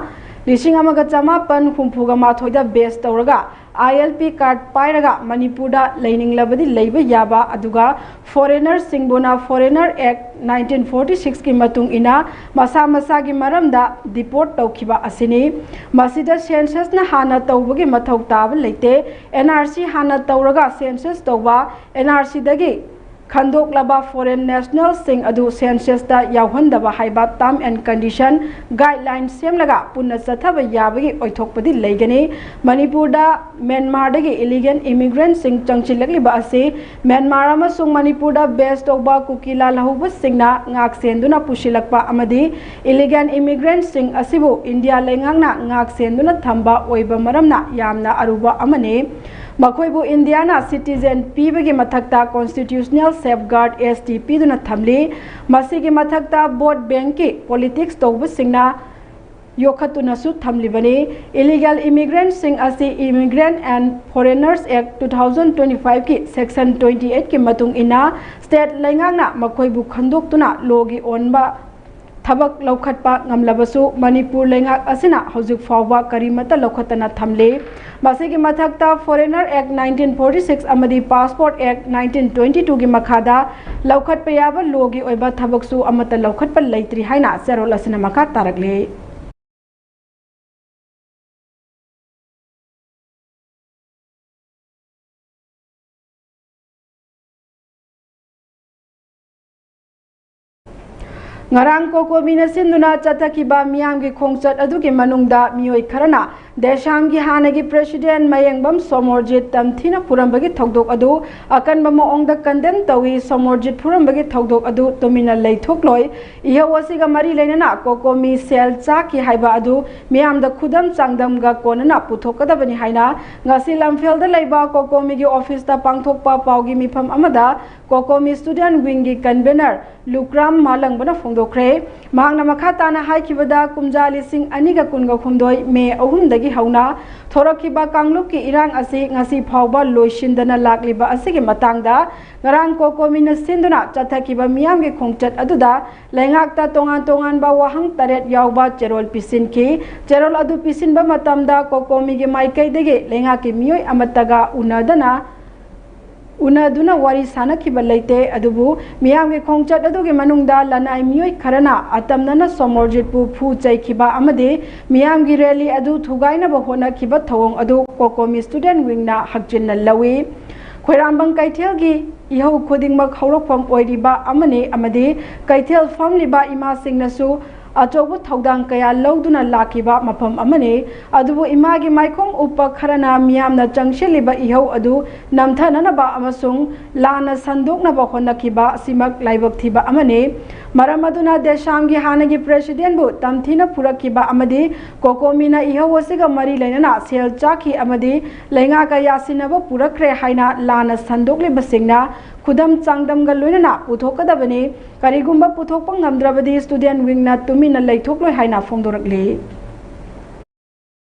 ꯂꯤꯁꯤꯡ ꯑꯃꯒ ꯆꯃꯥꯄꯟ ꯍꯨꯝꯐꯨꯒ ꯃꯥꯊꯣꯏꯗ ꯕꯦꯁ ꯇꯧꯔꯒ ꯑꯥꯏ ꯑꯦꯜ ꯄꯤ ꯀꯥꯔꯗ ꯄꯥꯏꯔꯒ ꯃꯅꯤꯄꯨꯔꯗ ꯂꯩꯅꯤꯡꯂꯕꯗꯤ ꯂꯩꯕ ꯌꯥꯕ, ꯑꯗꯨꯒ ꯐꯣꯔꯦꯅꯔꯁꯤꯡꯕꯨꯅ ꯐꯣꯔꯦꯅꯔ ꯑꯦꯛ ꯅꯥꯏꯟꯇꯤꯟ ꯐꯣꯔꯇꯤ ꯁꯤꯛꯁꯀꯤ ꯃꯇꯨꯡ ꯏꯟꯅ ꯃꯁꯥ ꯃꯁꯥꯒꯤ ꯃꯔꯝꯗ ꯗꯤꯄꯣꯔꯠ ꯇꯧꯈꯤꯕ ꯑꯁꯤꯅꯤ꯫ ꯃꯁꯤꯗ ꯁꯦꯟꯁꯁꯅ ꯍꯥꯟꯅ ꯇꯧꯕꯒꯤ ꯃꯊꯧ ꯇꯥꯕ ꯂꯩꯇꯦ꯫ ꯑꯦꯟ ꯑꯥꯔ ꯁꯤ ꯍꯥꯟꯅ ꯇꯧꯔꯒ ꯁꯦꯟꯁꯁ ꯇꯧꯕ, ꯑꯦꯟ ꯑꯥꯔ ꯁꯤꯗꯒꯤ ꯈꯟꯗꯣꯛꯂꯕ foreign nationalꯁꯤꯡ ꯑꯗꯨ censusꯇ ꯌꯥꯎꯍꯟꯗꯕ ꯍꯥꯏꯕ term and condition guideline ꯁꯦꯝꯂꯒ ꯄꯨꯟꯅ ꯆꯠꯊꯕ ꯌꯥꯕꯒꯤ ꯑꯣꯏꯊꯣꯛꯄꯗꯤ ꯂꯩꯒꯅꯤ꯫ ꯃꯅꯤꯄꯨꯔꯗ ꯃ꯭ꯌꯥꯟꯃꯥꯔꯗꯒꯤ illegal immigrantꯁꯤꯡ ꯆꯪꯁꯤꯜꯂꯛꯂꯤꯕ ꯑꯁꯤ ꯃ꯭ꯌꯥꯟꯃꯥꯔ ꯑꯃꯁꯨꯡ ꯃꯅꯤꯄꯨꯔꯗ base ꯇꯧꯕ ꯀꯨꯀꯤ ꯂꯥꯜꯍꯧꯕꯁꯤꯡꯅ ꯉꯥꯛ ꯁꯦꯟꯗꯨꯅ ꯄꯨꯁꯤꯜꯂꯛꯄ ꯑꯃꯗꯤ illegal immigrantꯁꯤꯡ ꯑꯁꯤꯕꯨ ꯏꯟꯗꯤꯌꯥ ꯂꯩꯉꯥꯛꯅ ꯉꯥꯛ ꯁꯦꯟꯗꯨꯅ ꯊꯝꯕ ꯑꯣꯏꯕ ꯃꯔꯝꯅ ꯌꯥꯝꯅ ꯑꯔꯨꯕ ꯑꯃꯅꯤ꯫ ꯃꯈꯣꯏꯕꯨ ꯏꯟꯗꯤꯌꯥꯅ citizen ꯄꯤꯕꯒꯤ ꯃꯊꯛꯇ constitutional safeguard S T ꯄꯤꯗꯨꯅ ꯊꯝꯂꯤ꯫ ꯃꯁꯤꯒꯤ ꯃꯊꯛꯇ vote bankꯀꯤ politics ꯇꯧꯕꯁꯤꯡꯅ ꯌꯣꯛꯈꯠꯇꯨꯅꯁꯨ ꯊꯝꯂꯤꯕꯅꯤ꯫ Illegal immigrantꯁꯤꯡ ꯑꯁꯤ Immigrant and Foreigners Act two thousand twenty fiveꯀꯤ section twenty eightꯀꯤ ꯃꯇꯨꯡ ꯏꯟꯅ state ꯂꯩꯉꯥꯛꯅ ꯃꯈꯣꯏꯕꯨ ꯈꯟꯗꯣꯛꯇꯨꯅ ꯂꯣꯒꯤ ꯑꯣꯟꯕ ꯊꯕꯛ ꯂꯧꯈꯠꯄ ꯉꯝꯂꯕꯁꯨ ꯃꯅꯤꯄꯨꯔ ꯂꯩꯉꯥꯛ ꯑꯁꯤꯅ ꯍꯧꯖꯤꯛ ꯐꯥꯎꯕ ꯀꯔꯤꯃꯠꯇ ꯂꯧꯈꯠꯇꯅ ꯊꯝꯂꯤ꯫ ꯃꯁꯤꯒꯤ ꯃꯊꯛꯇ Foreigner Act nineteen forty six ꯑꯃꯗꯤ Passport Act nineteen twenty twoꯒꯤ ꯃꯈꯥꯗ ꯂꯧꯈꯠꯄ ꯌꯥꯕ ꯂꯣꯒꯤ ꯑꯣꯏꯕ ꯊꯕꯛꯁꯨ ꯑꯃꯠꯇ ꯂꯧꯈꯠꯄ ꯂꯩꯇ꯭ꯔꯤ ꯍꯥꯏꯅ ꯆꯦꯔꯣꯜ ꯑꯁꯤꯅ ꯃꯈꯥ ꯇꯥꯔꯛꯂꯤ꯫ ꯉꯔꯥꯡ ꯀꯣꯀꯣꯃꯤꯅ ꯁꯤꯟꯗꯨꯅ ꯆꯠꯊꯈꯤꯕ ꯃꯤꯌꯥꯝꯒꯤ ꯈꯣꯡꯆꯠ ꯑꯗꯨꯒꯤ ꯃꯅꯨꯡꯗ ꯃꯤꯑꯣꯏ ꯈꯔꯅ ꯗꯦꯁꯥꯝꯒꯤ ꯍꯥꯟꯅꯒꯤ president ꯃꯌꯦꯡꯕꯝ ꯁꯣꯃꯣꯔꯖꯤꯠ ꯇꯝꯊꯤꯅ ꯐꯨꯔꯝꯕꯒꯤ ꯊꯧꯗꯣꯛ ꯑꯗꯨ ꯑꯀꯟꯕ ꯃꯑꯣꯡꯗ condemn ꯇꯧꯏ꯫ ꯁꯣꯃꯣꯔꯖꯤꯠ ꯐꯨꯔꯝꯕꯒꯤ ꯊꯧꯗꯣꯛ ꯑꯗꯨ ꯇꯨꯃꯤꯟꯅ ꯂꯩꯊꯣꯛꯂꯣꯏ꯫ ꯏꯍꯧ ꯑꯁꯤꯒ ꯃꯔꯤ ꯂꯩꯅꯅ ꯀꯣꯀꯣꯃꯤ cell ꯆꯥꯛꯈꯤ ꯍꯥꯏꯕ ꯑꯗꯨ ꯃꯤꯌꯥꯝꯗ ꯈꯨꯗꯝ ꯆꯥꯡꯗꯝꯒ ꯀꯣꯟꯅꯅ ꯄꯨꯊꯣꯛꯀꯗꯕꯅꯤ ꯍꯥꯏꯅ ꯉꯁꯤ ꯂꯝꯐꯦꯜꯗ ꯂꯩꯕ ꯀꯣꯀꯣꯃꯤꯒꯤ officeꯇ ꯄꯥꯡꯊꯣꯛꯄ ꯄꯥꯎꯒꯤ ꯃꯤꯐꯝ ꯑꯃꯗ ꯀꯣꯀꯣꯃꯤ student wingꯒꯤ convener ꯂꯨꯀ꯭ꯔꯥꯝ ꯃꯥꯂꯪꯕꯅ ꯐꯣꯡꯗꯣꯛꯈ꯭ꯔꯦ꯫ ꯃꯍꯥꯛꯅ ꯃꯈꯥ ꯇꯥꯅ ꯍꯥꯏꯈꯤꯕꯗ, ꯀꯨꯝꯖꯥ ꯂꯤꯁꯤꯡ ꯑꯅꯤꯒ ꯀꯨꯟꯒ ꯍꯨꯝꯗꯣꯏ ꯃꯦ ꯑꯍꯨꯝꯗꯒꯤ ꯍꯧꯅ ꯊꯣꯔꯛꯈꯤꯕ ꯀꯥꯡꯂꯨꯞꯀꯤ ꯏꯔꯥꯡ ꯑꯁꯤ ꯉꯁꯤ ꯐꯥꯎꯕ ꯂꯣꯏꯁꯤꯟꯗꯅ ꯂꯥꯛꯂꯤꯕ ꯑꯁꯤꯒꯤ ꯃꯇꯥꯡꯗ ꯉꯔꯥꯡ ꯀꯣꯀꯣꯃꯤꯅ ꯁꯤꯟꯗꯨꯅ ꯆꯠꯊꯈꯤꯕ ꯃꯤꯌꯥꯝꯒꯤ ꯈꯣꯡꯆꯠ ꯑꯗꯨꯗ ꯂꯩꯉꯥꯛꯇ ꯇꯣꯉꯥꯟ ꯇꯣꯉꯥꯟꯕ ꯋꯥꯍꯪ ꯇꯔꯦꯠ ꯌꯥꯎꯕ ꯆꯦꯔꯣꯜ ꯄꯤꯁꯤꯟꯈꯤ꯫ ꯆꯦꯔꯣꯜ ꯑꯗꯨ ꯄꯤꯁꯤꯟꯕ ꯃꯇꯝꯗ ꯀꯣꯀꯣꯃꯤꯒꯤ ꯃꯥꯏꯀꯩꯗꯒꯤ ꯂꯩꯉꯥꯛꯀꯤ ꯃꯤꯑꯣꯏ ꯑꯃꯠꯇꯒ ꯎꯅꯗꯅ ꯎꯅꯗꯨꯅ ꯋꯥꯔꯤ ꯁꯥꯅꯈꯤꯕ ꯂꯩꯇꯦ꯫ ꯑꯗꯨꯕꯨ ꯃꯤꯌꯥꯝꯒꯤ ꯈꯣꯡꯆꯠ ꯑꯗꯨꯒꯤ ꯃꯅꯨꯡꯗ ꯂꯅꯥꯏ ꯃꯤꯑꯣꯏ ꯈꯔꯅ ꯑꯇꯝꯅꯅ ꯁꯣꯃꯣꯔꯖꯤꯠꯄꯨ ꯐꯨ ꯆꯩꯈꯤꯕ ꯑꯃꯗꯤ ꯃꯤꯌꯥꯝꯒꯤ rally ꯑꯗꯨ ꯊꯨꯒꯥꯏꯅꯕ ꯍꯣꯠꯅꯈꯤꯕ ꯊꯧꯑꯣꯡ ꯑꯗꯨ ꯀꯣꯀꯣꯃꯤ student wingꯅ ꯍꯛꯆꯤꯟꯅ ꯂꯧꯏ꯫ ꯈꯣꯏꯔꯥꯝꯕꯝ ꯀꯩꯊꯦꯜꯒꯤ ꯏꯍꯧ ꯈꯨꯗꯤꯡꯃꯛ ꯍꯧꯔꯛꯐꯝ ꯑꯣꯏꯔꯤꯕ ꯑꯃꯅꯤ ꯑꯃꯗꯤ ꯀꯩꯊꯦꯜ ꯐꯝꯂꯤꯕ ꯏꯃꯥꯁꯤꯡꯅꯁꯨ ꯑꯆꯧꯕ ꯊꯧꯗꯥꯡ ꯀꯌꯥ ꯂꯧꯗꯨꯅ ꯂꯥꯛꯈꯤꯕ ꯃꯐꯝ ꯑꯃꯅꯤ꯫ ꯑꯗꯨꯕꯨ ꯏꯃꯥꯒꯤ ꯃꯥꯏꯈꯣꯡ ꯎꯞꯄ ꯈꯔꯅ ꯃꯤꯌꯥꯝꯅ ꯆꯪꯁꯤꯜꯂꯤꯕ ꯏꯍꯧ ꯑꯗꯨ ꯅꯝꯊꯅꯅꯕ ꯑꯃꯁꯨꯡ ꯂꯥꯟꯅ ꯁꯟꯗꯣꯛꯅꯕ ꯍꯣꯠꯅꯈꯤꯕ ꯑꯁꯤꯃꯛ ꯂꯥꯏꯕꯛ ꯊꯤꯕ ꯑꯃꯅꯤ꯫ ꯃꯔꯝ ꯑꯗꯨꯅ ꯗꯦꯁꯥꯝꯒꯤ ꯍꯥꯟꯅꯒꯤ ꯄ꯭ꯔꯦꯁꯤꯗꯦꯟꯕꯨ ꯇꯝꯊꯤꯅ ꯐꯨꯔꯛꯈꯤꯕ ꯑꯃꯗꯤ ꯀꯣꯀꯣꯃꯤꯅ ꯏꯍꯧ ꯑꯁꯤꯒ ꯃꯔꯤ ꯂꯩꯅꯅ ꯁꯦꯜ ꯆꯥꯈꯤ ꯑꯃꯗꯤ ꯂꯩꯉꯥꯛꯀ ꯌꯥꯁꯤꯟꯅꯕ ꯄꯨꯔꯛꯈ꯭ꯔꯦ ꯍꯥꯏꯅ ꯂꯥꯟꯅ ꯁꯟꯗꯣꯛꯂꯤꯕꯁꯤꯡꯅ ꯈꯨꯗꯝ ꯆꯥꯡꯗꯝꯒ ꯂꯣꯏꯅꯅ ꯄꯨꯊꯣꯛꯀꯗꯕꯅꯤ꯫ ꯀꯔꯤꯒꯨꯝꯕ ꯄꯨꯊꯣꯛꯄ ꯉꯝꯗ꯭ꯔꯕꯗꯤ ꯁ꯭ꯇꯨꯗꯦꯟꯠ ꯋꯤꯡꯅ ꯇꯨꯃꯤꯟꯅ ꯂꯩꯊꯣꯛꯂꯣꯏ ꯍꯥꯏꯅ ꯐꯣꯡꯗꯣꯔꯛꯂꯤ꯫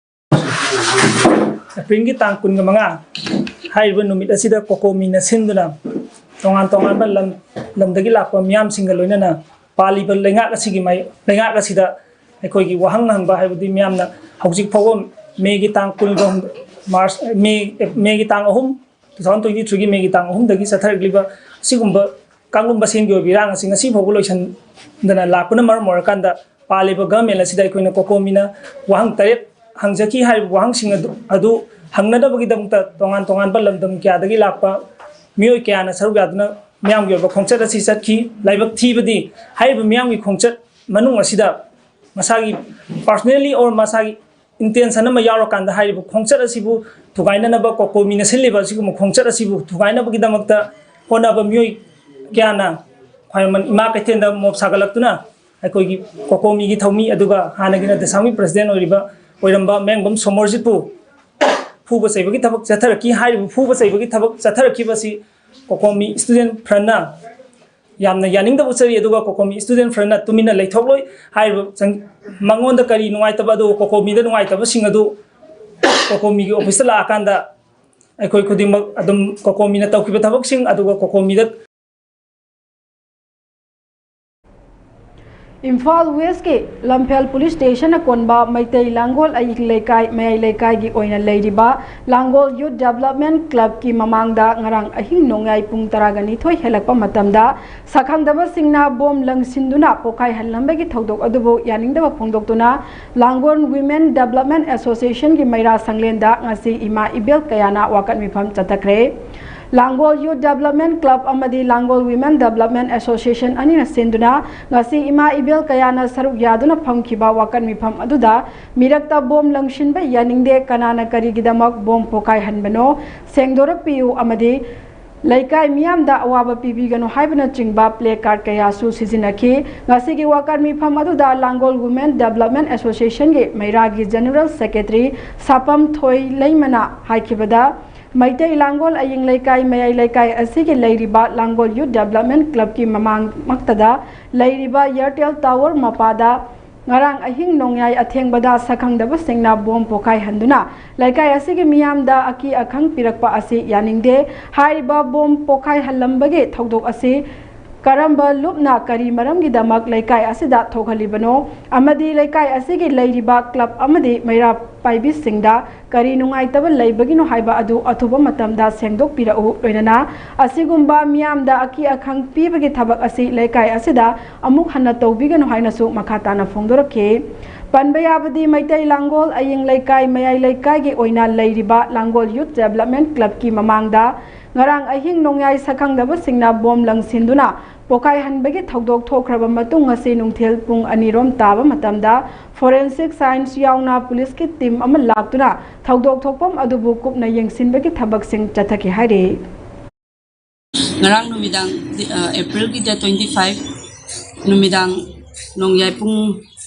ꯑꯦꯄ꯭ꯔꯤꯜꯒꯤ ꯇꯥꯡ ꯀꯨꯟꯒ ꯃꯉꯥ ꯍꯥꯏꯔꯤꯕ ꯅꯨꯃꯤꯠ ꯑꯁꯤꯗ ꯀꯣꯀꯣꯃꯤꯅ ꯁꯤꯟꯗꯨꯅ ꯇꯣꯉꯥꯟ ꯇꯣꯉꯥꯟꯕ ꯂꯝ ꯂꯝꯗꯒꯤ ꯂꯥꯛꯄ ꯃꯤꯌꯥꯝꯁꯤꯡꯒ ꯂꯣꯏꯅꯅ ꯄꯥꯜꯂꯤꯕ ꯂꯩꯉꯥꯛ ꯑꯁꯤꯒꯤ ꯃꯥꯏ ꯂꯩꯉꯥꯛ ꯑꯁꯤꯗ ꯑꯩꯈꯣꯏꯒꯤ ꯋꯥꯍꯪ ꯍꯪꯕ ꯍꯥꯏꯕꯗꯤ ꯃꯤꯌꯥꯝꯅ ꯍꯧꯖꯤꯛ ꯐꯥꯎꯕ ꯃꯦꯒꯤ ꯇꯥꯡ ꯀꯨꯟꯒ ꯃꯥꯔꯆ ꯃꯦ ꯃꯦꯒꯤ ꯇꯥꯡ ꯑꯍꯨꯝ, two thousand twenty threeꯒꯤ ꯃꯦꯒꯤ ꯇꯥꯡ ꯑꯍꯨꯝꯗꯒꯤ ꯆꯠꯊꯔꯛꯂꯤꯕ ꯑꯁꯤꯒꯨꯝꯕ ꯀꯥꯡꯂꯨꯞ ꯃꯁꯦꯟꯒꯤ ꯑꯣꯏꯕ ꯏꯔꯥꯡ ꯑꯁꯤ ꯉꯁꯤ ꯐꯥꯎꯕ ꯂꯣꯏꯁꯤꯟꯗꯅ ꯂꯥꯛꯄꯅ ꯃꯔꯝ ꯑꯣꯏꯔꯀꯥꯟꯗ ꯄꯥꯜꯂꯤꯕ ꯒꯚꯔꯟꯃꯦꯟ ꯑꯁꯤꯗ ꯑꯩꯈꯣꯏꯅ ꯀꯣꯀꯣꯃꯤꯅ ꯋꯥꯍꯪ ꯇꯔꯦꯠ ꯍꯪꯖꯈꯤ꯫ ꯍꯥꯏꯔꯤꯕ ꯋꯥꯍꯪꯁꯤꯡ ꯑꯗꯨ ꯑꯗꯨ ꯍꯪꯅꯅꯕꯒꯤꯗꯃꯛꯇ ꯇꯣꯉꯥꯟ ꯇꯣꯉꯥꯟꯕ ꯂꯝꯗꯝ ꯀꯌꯥꯗꯒꯤ ꯂꯥꯛꯄ ꯃꯤꯑꯣꯏ ꯀꯌꯥꯅ ꯁꯔꯨꯛ ꯌꯥꯗꯨꯅ ꯃꯤꯌꯥꯝꯒꯤ ꯑꯣꯏꯕ ꯈꯣꯡꯆꯠ ꯑꯁꯤ ꯆꯠꯈꯤ꯫ ꯂꯥꯏꯕꯛ ꯊꯤꯕꯗꯤ ꯍꯥꯏꯔꯤꯕ ꯃꯤꯌꯥꯝꯒꯤ ꯈꯣꯡꯆꯠ ꯃꯅꯨꯡ ꯑꯁꯤꯗ ꯃꯁꯥꯒꯤ personally or ꯃꯁꯥꯒꯤ intention ꯑꯃ ꯌꯥꯎꯔꯀꯥꯟꯗ ꯍꯥꯏꯔꯤꯕ ꯈꯣꯡꯆꯠ ꯑꯁꯤꯕꯨ ꯊꯨꯒꯥꯏꯅꯅꯕ ꯀꯣꯀꯣꯃꯤꯅ ꯁꯤꯜꯂꯤꯕ ꯑꯁꯤꯒꯨꯝꯕ ꯈꯣꯡꯆꯠ ꯑꯁꯤꯕꯨ ꯊꯨꯒꯥꯏꯅꯕꯒꯤꯗꯃꯛꯇ ꯍꯣꯠꯅꯕ ꯃꯤꯑꯣꯏ ꯀꯌꯥꯅ ꯈ꯭ꯋꯥꯏꯔꯝꯕꯟ ꯏꯃꯥ ꯀꯩꯊꯦꯜꯗ ꯃꯣꯞ ꯁꯥꯒꯠꯂꯛꯇꯨꯅ ꯑꯩꯈꯣꯏꯒꯤ ꯀꯣꯀꯣꯃꯤꯒꯤ ꯊꯧꯃꯤ ꯑꯗꯨꯒ ꯍꯥꯟꯅꯒꯤ ꯅꯠꯇꯦ ꯁꯥꯃꯤ ꯄ꯭ꯔꯁꯤꯗꯦꯟ ꯑꯣꯏꯔꯤꯕ ꯑꯣꯏꯔꯝꯕ ꯃꯌꯥꯡꯕꯝ ꯁꯣꯃꯣꯔꯖꯤꯠꯄꯨ ꯐꯨꯕ ꯆꯩꯕꯒꯤ ꯊꯕꯛ ꯆꯠꯊꯔꯛꯈꯤ꯫ ꯍꯥꯏꯔꯤꯕ ꯐꯨꯕ ꯆꯩꯕꯒꯤ ꯊꯕꯛ ꯆꯠꯊꯔꯛꯈꯤꯕ ꯑꯁꯤ ꯀꯣꯀꯣꯃꯤ ꯁ꯭ꯇꯨꯗꯦꯟ ꯐ꯭ꯔꯟꯅ ꯌꯥꯝꯅ ꯌꯥꯅꯤꯡꯗꯕ ꯎꯠꯆꯔꯤ꯫ ꯑꯗꯨꯒ ꯀꯣꯀꯣꯃꯤ ꯁ꯭ꯇꯨꯗꯦꯟ ꯐ꯭ꯔꯟꯅ ꯇꯨꯃꯤꯟꯅ ꯂꯩꯊꯣꯛꯂꯣꯏ꯫ ꯍꯥꯏꯔꯤꯕ ꯆꯪ- ꯃꯉꯣꯟꯗ ꯀꯔꯤ ꯅꯨꯡꯉꯥꯏꯇꯕ ꯑꯗꯨ ꯀꯣꯀꯣꯃꯤꯗ ꯅꯨꯡꯉꯥꯏꯇꯕꯁꯤꯡ ꯑꯗꯨ ꯀꯣꯀꯣꯃꯤꯒꯤ ꯑꯣꯐꯤꯁꯇ ꯂꯥꯛꯑꯀꯥꯟꯗ ꯑꯩꯈꯣꯏ ꯈꯨꯗꯤꯡꯃꯛ ꯑꯗꯨꯝ ꯀꯣꯀꯣꯃꯤꯅ ꯇꯧꯈꯤꯕ ꯊꯕꯛꯁꯤꯡ ꯑꯗꯨꯒ ꯀꯣꯀꯣꯃꯤꯗ ꯏꯝꯐꯥꯜ ꯋꯦꯁꯀꯤ ꯂꯝꯐꯦꯜ ꯄꯨꯂꯤꯁ ꯁ꯭ꯇꯦꯁꯟꯅ ꯀꯣꯟꯕ ꯃꯩꯇꯩ ꯂꯥꯡꯒꯣꯜ ꯑꯌꯤꯡ ꯂꯩꯀꯥꯏ ꯃꯌꯥꯏ ꯂꯩꯀꯥꯏꯒꯤ ꯑꯣꯏꯅ ꯂꯩꯔꯤꯕ ꯂꯥꯡꯒꯣꯜ ꯌꯨꯠ ꯗꯦꯕꯂꯞꯃꯦꯟ ꯀ꯭ꯂꯕꯀꯤ ꯃꯃꯥꯡꯗ ꯉꯔꯥꯡ ꯑꯍꯤꯡ ꯅꯣꯡꯌꯥꯏ ꯄꯨꯡ ꯇꯔꯥꯒ ꯅꯤꯊꯣꯏ ꯍꯦꯜꯂꯛꯄ ꯃꯇꯝꯗ ꯁꯛꯈꯪꯗꯕꯁꯤꯡꯅ ꯕꯣꯝ ꯂꯪꯁꯤꯟꯗꯨꯅ ꯄꯣꯈꯥꯏꯍꯜꯂꯝꯕꯒꯤ ꯊꯧꯗꯣꯛ ꯑꯗꯨꯕꯨ ꯌꯥꯅꯤꯡꯗꯕ ꯐꯣꯡꯗꯣꯛꯇꯨꯅ ꯂꯥꯡꯒꯣꯜ ꯋꯤꯃꯦꯟ ꯗꯦꯕꯂꯞꯃꯦꯟ ꯑꯦꯁꯣꯁꯤꯌꯦꯁꯟꯒꯤ ꯃꯩꯔꯥ ꯁꯪꯂꯦꯟꯗ ꯉꯁꯤ ꯏꯃꯥ ꯏꯕꯦꯜ ꯀꯌꯥꯅ ꯋꯥꯀꯠ ꯃꯤꯐꯝ ꯆꯠꯊꯈ꯭ꯔꯦ꯫ ꯂꯥꯡꯒꯣꯜ ꯌꯨꯠ ꯗꯦꯕꯂꯞꯃꯦꯟ ꯀ꯭ꯂꯕ ꯑꯃꯗꯤ ꯂꯥꯡꯒꯣꯜ ꯋꯤꯃꯦꯟ ꯗꯦꯕꯂꯞꯃꯦꯟ ꯑꯦꯁꯣꯁꯤꯌꯦꯁꯟ ꯑꯅꯤꯅ ꯁꯤꯟꯗꯨꯅ ꯉꯁꯤ ꯏꯃꯥ ꯏꯕꯦꯜ ꯀꯌꯥꯅ ꯁꯔꯨꯛ ꯌꯥꯗꯨꯅ ꯐꯝꯈꯤꯕ ꯋꯥꯀꯠ ꯃꯤꯐꯝ ꯑꯗꯨꯗ ꯃꯤꯔꯛꯇ ꯕꯣꯝ ꯂꯪꯁꯤꯟꯕ ꯌꯥꯅꯤꯡꯗꯦ, ꯀꯅꯥꯅ ꯀꯔꯤꯒꯤꯗꯃꯛ ꯕꯣꯝ ꯄꯣꯈꯥꯏꯍꯟꯕꯅꯣ, ꯁꯦꯡꯗꯣꯔꯛꯄꯤꯌꯨ ꯑꯃꯗꯤ ꯂꯩꯀꯥꯏ ꯃꯤꯌꯥꯝꯗ ꯑꯋꯥꯕ ꯄꯤꯕꯤꯒꯅꯨ ꯍꯥꯏꯕꯅꯆꯤꯡꯕ ꯄ꯭ꯂꯦ ꯀꯥꯔꯗ ꯀꯌꯥꯁꯨ ꯁꯤꯖꯤꯟꯅꯈꯤ꯫ ꯉꯁꯤꯒꯤ ꯋꯥꯀꯠ ꯃꯤꯐꯝ ꯑꯗꯨꯗ ꯂꯥꯡꯒꯣꯜ ꯋꯨꯃꯦꯟ ꯗꯦꯕꯂꯞꯃꯦꯟ ꯑꯦꯁꯣꯁꯤꯌꯦꯁꯟꯒꯤ ꯃꯩꯔꯥꯒꯤ ꯖꯦꯅꯔꯦꯜ ꯁꯦꯀ꯭ꯔꯦꯇꯔꯤ ꯁꯥꯄꯝ ꯊꯣꯏꯂꯩꯃꯅ ꯍꯥꯏꯈꯤꯕꯗ, ꯃꯩꯇꯩ ꯂꯥꯡꯒꯣꯜ ꯑꯌꯤꯡ ꯂꯩꯀꯥꯏ ꯃꯌꯥꯏ ꯂꯩꯀꯥꯏ ꯑꯁꯤꯒꯤ ꯂꯩꯔꯤꯕ ꯂꯥꯡꯒꯣꯜ ꯌꯨꯠ ꯗꯦꯕꯂꯞꯃꯦꯟ ꯀ꯭ꯂꯕꯀꯤ ꯃꯃꯥꯡꯃꯛꯇꯗ ꯂꯩꯔꯤꯕ ꯏꯌꯥꯔꯇꯦꯜ ꯇꯥꯋꯔ ꯃꯄꯥꯗ ꯉꯔꯥꯡ ꯑꯍꯤꯡ ꯅꯣꯡꯌꯥꯏ ꯑꯊꯦꯡꯕꯗ ꯁꯛꯈꯪꯗꯕꯁꯤꯡꯅ ꯕꯣꯝ ꯄꯣꯈꯥꯏꯍꯟꯗꯨꯅ ꯂꯩꯀꯥꯏ ꯑꯁꯤꯒꯤ ꯃꯤꯌꯥꯝꯗ ꯑꯀꯤ ꯑꯈꯪ ꯄꯤꯔꯛꯄ ꯑꯁꯤ ꯌꯥꯅꯤꯡꯗꯦ꯫ ꯍꯥꯏꯔꯤꯕ ꯕꯣꯝ ꯄꯣꯈꯥꯏꯍꯜꯂꯝꯕꯒꯤ ꯊꯧꯗꯣꯛ ꯑꯁꯤ ꯀꯔꯝꯕ ꯂꯨꯞꯅ ꯀꯔꯤ ꯃꯔꯝꯒꯤꯗꯃꯛ ꯂꯩꯀꯥꯏ ꯑꯁꯤꯗ ꯊꯣꯛꯍꯜꯂꯤꯕꯅꯣ ꯑꯃꯗꯤ ꯂꯩꯀꯥꯏ ꯑꯁꯤꯒꯤ ꯂꯩꯔꯤꯕ ꯀ꯭ꯂꯕ ꯑꯃꯗꯤ ꯃꯩꯔꯥ ꯄꯥꯏꯕꯤꯁꯤꯡꯗ ꯀꯔꯤ ꯅꯨꯡꯉꯥꯏꯇꯕ ꯂꯩꯕꯒꯤꯅꯣ ꯍꯥꯏꯕ ꯑꯗꯨ ꯑꯊꯨꯕ ꯃꯇꯝꯗ ꯁꯦꯡꯗꯣꯛꯄꯤꯔꯛꯎ꯫ ꯂꯣꯏꯅꯅ ꯑꯁꯤꯒꯨꯝꯕ ꯃꯤꯌꯥꯝꯗ ꯑꯀꯤ ꯑꯈꯪ ꯄꯤꯕꯒꯤ ꯊꯕꯛ ꯑꯁꯤ ꯂꯩꯀꯥꯏ ꯑꯁꯤꯗ ꯑꯃꯨꯛ ꯍꯟꯅ ꯇꯧꯕꯤꯒꯅꯨ ꯍꯥꯏꯅꯁꯨ ꯃꯈꯥ ꯇꯥꯅ ꯐꯣꯡꯗꯣꯔꯛꯈꯤ꯫ ꯄꯟꯕ ꯌꯥꯕꯗꯤ ꯃꯩꯇꯩ ꯂꯥꯡꯒꯣꯜ ꯑꯌꯤꯡ ꯂꯩꯀꯥꯏ ꯃꯌꯥꯏ ꯂꯩꯀꯥꯏꯒꯤ ꯑꯣꯏꯅ ꯂꯩꯔꯤꯕ ꯂꯥꯡꯒꯣꯜ ꯌꯨꯠ ꯗꯦꯕꯂꯞꯃꯦꯟ ꯀ꯭ꯂꯕꯀꯤ ꯃꯃꯥꯡꯗ ꯉꯔꯥꯡ ꯑꯍꯤꯡ ꯅꯣꯡꯌꯥꯏ ꯁꯛꯈꯪꯗꯕꯁꯤꯡꯅ ꯕꯣꯝ ꯂꯪꯁꯤꯟꯗꯨꯅ ꯄꯣꯈꯥꯏꯍꯟꯕꯒꯤ ꯊꯧꯗꯣꯛ ꯊꯣꯛꯈ꯭ꯔꯕ ꯃꯇꯨꯡ ꯉꯁꯤ ꯅꯨꯡꯊꯤꯜ ꯄꯨꯡ ꯑꯅꯤꯔꯣꯝ ꯇꯥꯕ ꯃꯇꯝꯗ ꯐꯣꯔꯦꯟꯁꯤꯛ ꯁꯥꯏꯟꯁ ꯌꯥꯎꯅ ꯄꯨꯂꯤꯁꯀꯤ ꯇꯤꯝ ꯑꯃ ꯂꯥꯛꯇꯨꯅ ꯊꯧꯗꯣꯛ ꯊꯣꯛꯐꯝ ꯑꯗꯨꯕꯨ ꯀꯨꯞꯅ ꯌꯦꯡꯁꯤꯟꯕꯒꯤ ꯊꯕꯛꯁꯤꯡ ꯆꯠꯊꯈꯤ ꯍꯥꯏꯔꯤ꯫ ꯉꯔꯥꯡ ꯅꯨꯃꯤꯗꯥꯡ, ꯑ, ꯑꯦꯄ꯭ꯔꯤꯜꯒꯤ ꯗꯦꯠ ꯇ꯭ꯋꯦꯟꯇꯤ ꯐꯥꯏꯚ ꯅꯨꯃꯤꯗꯥꯡ ꯅꯣꯡꯌꯥꯏ ꯄꯨꯡ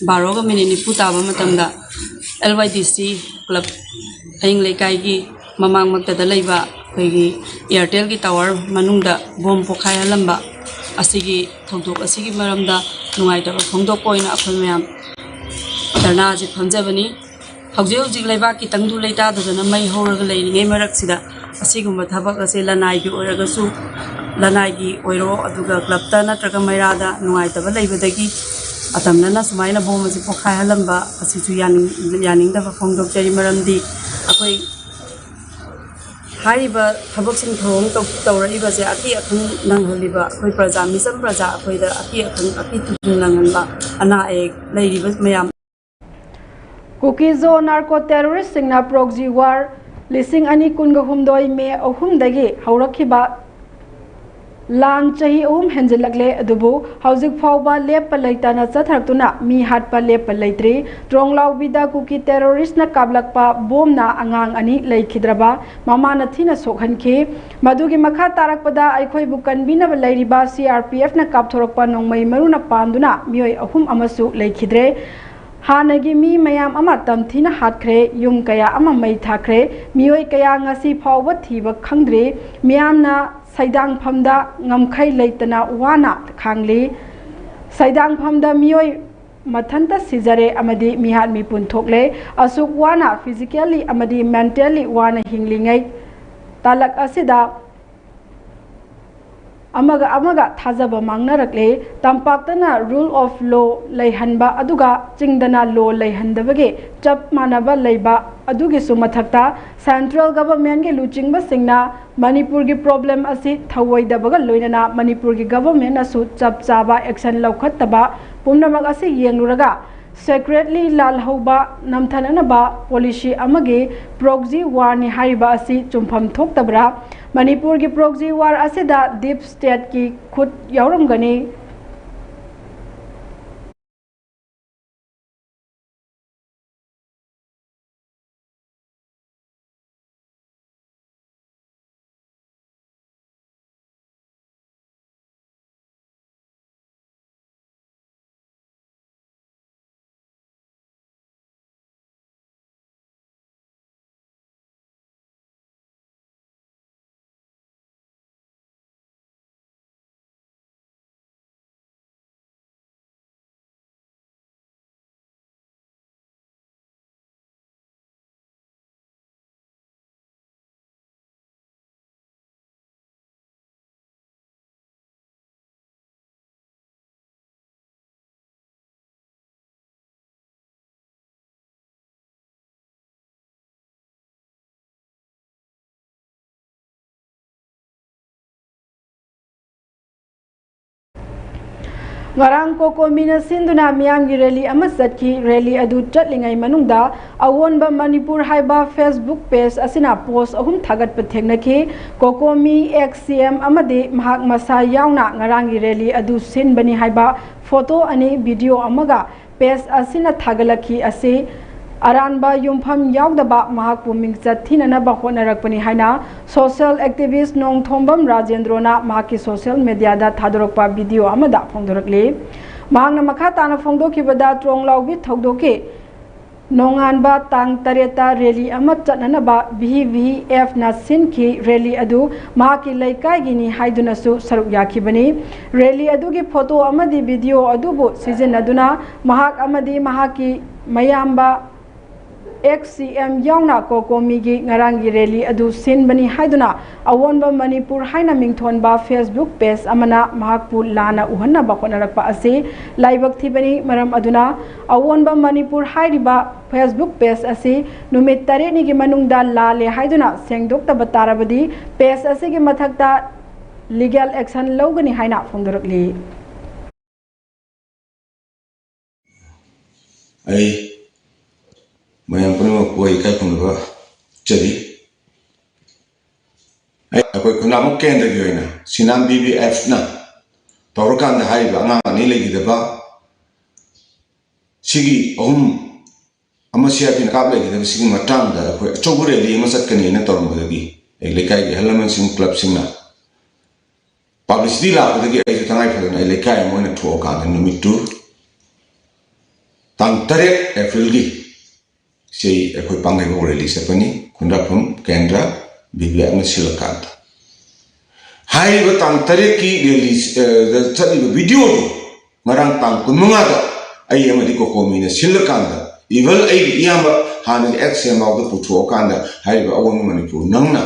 ꯕꯥꯔꯣꯒ ꯃꯤꯅꯤꯠ ꯅꯤꯐꯨ ꯇꯥꯕ ꯃꯇꯝꯗ ꯑꯦꯜ ꯋꯥꯏ ꯗꯤ ꯁꯤ ꯀ꯭ꯂꯕ ꯑꯌꯤꯡ ꯂꯩꯀꯥꯏꯒꯤ ꯃꯃꯥꯡꯃꯛꯇꯗ ꯂꯩꯕ ꯑꯩꯈꯣꯏꯒꯤ ꯏꯌꯥꯔꯇꯦꯜꯒꯤ ꯇꯥꯋꯔ ꯃꯅꯨꯡꯗ ꯕꯣꯝ ꯄꯣꯈꯥꯏꯍꯜꯂꯝꯕ ꯑꯁꯤꯒꯤ ꯊꯧꯗꯣꯛ ꯑꯁꯤꯒꯤ ꯃꯔꯝꯗ ꯅꯨꯡꯉꯥꯏꯇꯕ ꯐꯣꯡꯗꯣꯛꯄ ꯑꯣꯏꯅ ꯑꯩꯈꯣꯏ ꯃꯌꯥꯝ ꯙꯔꯅꯥ ꯑꯁꯤ ꯐꯝꯖꯕꯅꯤ꯫ ꯍꯧꯖꯤꯛ ꯍꯧꯖꯤꯛ ꯂꯩꯕꯥꯛꯀꯤ ꯇꯪꯗꯨ ꯂꯩꯇꯥꯗꯗꯅ ꯃꯩ ꯍꯧꯔꯒ ꯂꯩꯔꯤꯉꯩ ꯃꯔꯛꯁꯤꯗ ꯑꯁꯤꯒꯨꯝꯕ ꯊꯕꯛ ꯑꯁꯦ ꯂꯅꯥꯏꯒꯤ ꯑꯣꯏꯔꯒꯁꯨ, ꯂꯅꯥꯏꯒꯤ ꯑꯣꯏꯔꯣ, ꯑꯗꯨꯒ ꯀ꯭ꯂꯕꯇ ꯅꯠꯇ꯭ꯔꯒ ꯃꯩꯔꯥꯗ ꯅꯨꯡꯉꯥꯏꯇꯕ ꯂꯩꯕꯗꯒꯤ ꯑꯇꯝꯅꯅ ꯁꯨꯃꯥꯏꯅ ꯕꯣꯝ ꯑꯁꯤ ꯄꯣꯈꯥꯏꯍꯜꯂꯝꯕ ꯑꯁꯤꯁꯨ ꯌꯥꯅꯤꯡ-, ꯌꯥꯅꯤꯡꯗꯕ ꯐꯣꯡꯗꯣꯛꯆꯔꯤ꯫ ꯃꯔꯝꯗꯤ ꯑꯩꯈꯣꯏ ꯍꯥꯏꯔꯤꯕ ꯊꯕꯛꯁꯤꯡ ꯊꯧꯑꯣꯡ ꯇꯧ-, ꯇꯧꯔꯛꯏꯕꯁꯦ ꯑꯀꯤ ꯑꯈꯪ ꯅꯪꯍꯜꯂꯤꯕ ꯑꯩꯈꯣꯏ ꯄ꯭ꯔꯖꯥ, ꯃꯤꯆꯝ ꯄ꯭ꯔꯖꯥ ꯑꯩꯈꯣꯏꯗ ꯑꯀꯤ ꯑꯈꯪ, ꯑꯀꯤ ꯇꯨꯡ ꯅꯪꯍꯟꯕ, ꯑꯅꯥ ꯑꯌꯦꯛ ꯂꯩꯔꯤꯕ ꯃꯌꯥꯝ ꯀꯨꯀꯤꯖꯣ ꯅꯥꯔꯀꯣ ꯇꯦꯔꯣꯔꯤꯁꯁꯤꯡꯅ ꯄ꯭ꯔꯣꯛꯁꯤ ꯋꯥꯔ ꯂꯤꯁꯤꯡ ꯑꯅꯤ ꯀꯨꯟꯒ ꯍꯨꯝꯗꯣꯏ ꯃꯦ ꯑꯍꯨꯝꯗꯒꯤ ꯍꯧꯔꯛꯈꯤꯕ ꯂꯥꯟ ꯆꯍꯤ ꯑꯍꯨꯝ ꯍꯦꯟꯖꯤꯜꯂꯛꯂꯦ, ꯑꯗꯨꯕꯨ ꯍꯧꯖꯤꯛ ꯐꯥꯎꯕ ꯂꯦꯞꯄ ꯂꯩꯇꯅ ꯆꯠꯊꯔꯛꯇꯨꯅ ꯃꯤ ꯍꯥꯠꯄ ꯂꯦꯞꯄ ꯂꯩꯇ꯭ꯔꯤ꯫ ꯇ꯭ꯔꯣꯡꯂꯥꯎꯕꯤꯗ ꯀꯨꯀꯤ ꯇꯦꯔꯣꯔꯤꯁꯅ ꯀꯥꯞꯂꯛꯄ ꯕꯣꯝꯅ ꯑꯉꯥꯡ ꯑꯅꯤ ꯂꯩꯈꯤꯗ꯭ꯔꯕ ꯃꯃꯥꯅ ꯊꯤꯅ ꯁꯣꯛꯍꯟꯈꯤ꯫ ꯃꯗꯨꯒꯤ ꯃꯈꯥ ꯇꯥꯔꯛꯄꯗ ꯑꯩꯈꯣꯏꯕꯨ ꯀꯟꯕꯤꯅꯕ ꯂꯩꯔꯤꯕ ꯁꯤ ꯑꯥꯔ ꯄꯤ ꯑꯦꯐꯅ ꯀꯥꯞꯊꯣꯔꯛꯄ ꯅꯣꯡꯃꯩ ꯃꯔꯨꯅ ꯄꯥꯟꯗꯨꯅ ꯃꯤꯑꯣꯏ ꯑꯍꯨꯝ ꯑꯃꯁꯨ ꯂꯩꯈꯤꯗ꯭ꯔꯦ꯫ ꯍꯥꯟꯅꯒꯤ ꯃꯤ ꯃꯌꯥꯝ ꯑꯃ ꯇꯝꯊꯤꯅ ꯍꯥꯠꯈ꯭ꯔꯦ, ꯌꯨꯝ ꯀꯌꯥ ꯑꯃ ꯃꯩ ꯊꯥꯈ꯭ꯔꯦ, ꯃꯤꯑꯣꯏ ꯀꯌꯥ ꯉꯁꯤ ꯐꯥꯎꯕ ꯊꯤꯕ ꯈꯪꯗ꯭ꯔꯤ꯫ ꯃꯤꯌꯥꯝꯅ ꯁꯩꯗꯥꯡꯐꯝꯗ ꯉꯝꯈꯩ ꯂꯩꯇꯅ ꯋꯥꯅ ꯈꯥꯡꯂꯤ꯫ ꯁꯩꯗꯥꯡꯐꯝꯗ ꯃꯤꯑꯣꯏ ꯃꯊꯟꯇ ꯁꯤꯖꯔꯦ ꯑꯃꯗꯤ ꯃꯤꯍꯥꯠ ꯃꯤꯄꯨꯟ ꯊꯣꯛꯂꯦ꯫ ꯑꯁꯨꯛ ꯋꯥꯅ physically ꯑꯃꯗꯤ mentally ꯋꯥꯅ ꯍꯤꯡꯂꯤꯉꯩ ꯇꯥꯂꯛ ꯑꯁꯤꯗ ꯑꯃꯒ ꯑꯃꯒ ꯊꯥꯖꯕ ꯃꯥꯡꯅꯔꯛꯂꯦ꯫ ꯇꯝꯄꯥꯛꯇꯅ rule of law ꯂꯩꯍꯟꯕ ꯑꯗꯨꯒ ꯆꯤꯡꯗꯅ law ꯂꯩꯍꯟꯗꯕꯒꯤ ꯆꯞ ꯃꯥꯟꯅꯕ ꯂꯩꯕ ꯑꯗꯨꯒꯤꯁꯨ ꯃꯊꯛꯇ central governmentꯀꯤ ꯂꯨꯆꯤꯡꯕꯁꯤꯡꯅ ꯃꯅꯤꯄꯨꯔꯒꯤ problem ꯑꯁꯤ ꯊꯧꯑꯣꯏꯗꯕꯒ ꯂꯣꯏꯅꯅ ꯃꯅꯤꯄꯨꯔꯒꯤ governmentꯅꯁꯨ ꯆꯞ ꯆꯥꯕ action ꯂꯧꯈꯠꯇꯕ ꯄꯨꯝꯅꯃꯛ ꯑꯁꯤ ꯌꯦꯡꯂꯨꯔꯒ secretly ꯂꯥꯜꯍꯧꯕ ꯅꯝꯊꯅꯅꯕ policy ꯑꯃꯒꯤ proxy warꯅꯤ ꯍꯥꯏꯔꯤꯕ ꯑꯁꯤ ꯆꯨꯝꯐꯝ ꯊꯣꯛꯇꯕ꯭ꯔꯥ? ꯃꯅꯤꯄꯨꯔꯒꯤ proxy war ꯑꯁꯤꯗ deep stateꯀꯤ ꯈꯨꯠ ꯌꯥꯎꯔꯝꯒꯅꯤ꯫ ꯉꯔꯥꯡ ꯀꯣꯀꯣꯃꯤꯅ ꯁꯤꯟꯗꯨꯅ ꯃꯤꯌꯥꯝꯒꯤ ꯔꯦꯂꯤ ꯑꯃ ꯆꯠꯈꯤ꯫ ꯔꯦꯂꯤ ꯑꯗꯨ ꯆꯠꯂꯤꯉꯩ ꯃꯅꯨꯡꯗ ꯑꯑꯣꯟꯕ ꯃꯅꯤꯄꯨꯔ ꯍꯥꯏꯕ Facebook page ꯑꯁꯤꯅ post ꯑꯍꯨꯝ ꯊꯥꯒꯠꯄ ꯊꯦꯡꯅꯈꯤ꯫ ꯀꯣꯀꯣꯃꯤ ex CM ꯑꯃꯗꯤ ꯃꯍꯥꯛ ꯃꯁꯥ ꯌꯥꯎꯅ ꯉꯔꯥꯡꯒꯤ ꯔꯦꯂꯤ ꯑꯗꯨ ꯁꯤꯟꯕꯅꯤ ꯍꯥꯏꯕ photo ꯑꯅꯤ video ꯑꯃꯒ page ꯑꯁꯤꯅ ꯊꯥꯒꯠꯂꯛꯈꯤ ꯑꯁꯤ ꯑꯔꯥꯟꯕ ꯌꯨꯝꯐꯝ ꯌꯥꯎꯗꯕ ꯃꯍꯥꯛꯄꯨ ꯃꯤꯡꯆꯠ ꯊꯤꯅꯅꯕ ꯍꯣꯠꯅꯔꯛꯄꯅꯤ ꯍꯥꯏꯅ social activist ꯅꯣꯡꯊꯣꯝꯕꯝ ꯔꯥꯖꯦꯟꯗ꯭ꯔꯣꯅ ꯃꯍꯥꯛꯀꯤ social mediaꯗ ꯊꯥꯗꯣꯔꯛꯄ video ꯑꯃꯗ ꯐꯣꯡꯗꯣꯔꯛꯂꯤ꯫ ꯃꯍꯥꯛꯅ ꯃꯈꯥ ꯇꯥꯅ ꯐꯣꯡꯗꯣꯛꯈꯤꯕꯗ, ꯇ꯭ꯔꯣꯡꯂꯥꯎꯕꯤ ꯊꯧꯗꯣꯛꯀꯤ ꯅꯣꯡꯉꯥꯟꯕ ꯇꯥꯡ ꯇꯔꯦꯠꯇ rally ꯑꯃ ꯆꯠꯅꯅꯕ VVFꯅ ꯁꯤꯟꯈꯤ꯫ Rally ꯑꯗꯨ ꯃꯍꯥꯛꯀꯤ ꯂꯩꯀꯥꯏꯒꯤꯅꯤ ꯍꯥꯏꯗꯨꯅꯁꯨ ꯁꯔꯨꯛ ꯌꯥꯈꯤꯕꯅꯤ꯫ Rally ꯑꯗꯨꯒꯤ photo ꯑꯃꯗꯤ video ꯑꯗꯨꯕꯨ ꯁꯤꯖꯤꯟꯅꯗꯨꯅ ꯃꯍꯥꯛ ꯑꯃꯗꯤ ꯃꯍꯥꯛꯀꯤ ꯃꯌꯥꯝꯕ ex CM ꯌꯥꯎꯅ ꯀꯣꯀꯣꯃꯤꯒꯤ ꯉꯔꯥꯡꯒꯤ rally ꯑꯗꯨ ꯁꯤꯟꯕꯅꯤ ꯍꯥꯏꯗꯨꯅ ꯑꯑꯣꯟꯕ ꯃꯅꯤꯄꯨꯔ ꯍꯥꯏꯅ ꯃꯤꯡꯊꯣꯟꯕ Facebook page ꯑꯃꯅ ꯃꯍꯥꯛꯄꯨ ꯂꯥꯟꯅ ꯎꯍꯟꯅꯕ ꯍꯣꯠꯅꯔꯛꯄ ꯑꯁꯤ ꯂꯥꯏꯕꯛ ꯊꯤꯕꯅꯤ꯫ ꯃꯔꯝ ꯑꯗꯨꯅ ꯑꯑꯣꯟꯕ ꯃꯅꯤꯄꯨꯔ ꯍꯥꯏꯔꯤꯕ Facebook page ꯑꯁꯤ ꯅꯨꯃꯤꯠ ꯇꯔꯦꯠꯅꯤꯒꯤ ꯃꯅꯨꯡꯗ ꯂꯥꯜꯂꯦ ꯍꯥꯏꯗꯨꯅ ꯁꯦꯡꯗꯣꯛꯇꯕ ꯇꯥꯔꯕꯗꯤ page ꯑꯁꯤꯒꯤ ꯃꯊꯛꯇ legal action ꯂꯧꯒꯅꯤ ꯍꯥꯏꯅ ꯐꯣꯡꯗꯣꯔꯛꯂꯤ꯫ ꯑꯩ ꯃꯌꯥꯝ ꯄꯨꯝꯅꯃꯛꯄꯨ ꯑꯩ ꯏꯀꯥꯏ ꯈꯨꯝꯅꯕ ꯎꯠꯆꯔꯤ꯫ ꯑꯩ, ꯑꯩꯈꯣꯏ ꯈꯨꯟꯗ꯭ꯔꯥꯛꯄꯝ ꯀꯦꯟꯗ꯭ꯔꯒꯤ ꯑꯣꯏꯅ ꯁꯤꯅꯥꯝ VVFꯅ ꯇꯧꯔꯀꯥꯟꯗ ꯍꯥꯏꯔꯤꯕ ꯑꯉꯥꯡ ꯑꯅꯤ ꯂꯩꯈꯤꯗꯕ ꯁꯤꯒꯤ ꯑꯍꯨꯝ ꯑꯃ CRPꯅ ꯀꯥꯞ ꯂꯩꯈꯤꯗꯕ ꯁꯤꯒꯤ ꯃꯇꯥꯡꯗ ꯑꯩꯈꯣꯏ ꯑꯆꯧꯕ rally ꯑꯃ ꯆꯠꯀꯅꯤꯅ ꯇꯧꯔꯝꯕꯗꯒꯤ ꯑꯩ ꯂꯩꯀꯥꯏꯒꯤ ꯑꯍꯜ ꯂꯃꯟꯁꯤꯡ clubꯁꯤꯡꯅ publicity ꯂꯥꯛꯄꯗꯒꯤ ꯑꯩꯁꯨ ꯇꯉꯥꯏ ꯐꯗꯅ ꯑꯩ ꯂꯩꯀꯥꯏ ꯑꯃ ꯑꯣꯏꯅ ꯊꯣꯛꯑꯀꯥꯟꯗ ꯅꯨꯃꯤꯠꯇꯨ ꯇꯥꯡ ꯇꯔꯦꯠ Aprilꯒꯤ ꯁꯤ ꯑꯩꯈꯣꯏ ꯄꯥꯡꯒꯩꯕꯨꯡ rally ꯆꯠꯄꯅꯤ꯫ ꯈꯨꯟꯗ꯭ꯔꯥꯛꯄꯝ ꯀꯦꯟꯗ꯭ꯔ VVFꯅ ꯁꯤꯜꯂꯀꯥꯟꯗ ꯍꯥꯏꯔꯤꯕ ꯇꯥꯡ ꯇꯔꯦꯠꯀꯤ rally, ꯑ, ꯗ ꯆꯠꯂꯤꯕ videoꯗꯨ ꯉꯔꯥꯡ ꯇꯥꯡ ꯀꯨꯟꯃꯉꯥꯗ ꯑꯩ ꯑꯃꯗꯤ ꯀꯣꯀꯣꯃꯤꯅ ꯁꯤꯜꯂꯀꯥꯟꯗ, even ꯑꯩꯒꯤ ꯏꯌꯥꯝꯕ ꯍꯥꯟꯅꯒꯤ ex CM ꯐꯥꯎꯗ ꯄꯨꯊꯣꯛꯑꯀꯥꯟꯗ ꯍꯥꯏꯔꯤꯕ ꯑꯑꯣꯟꯕ ꯃꯅꯤꯄꯨꯔ ꯅꯪꯅ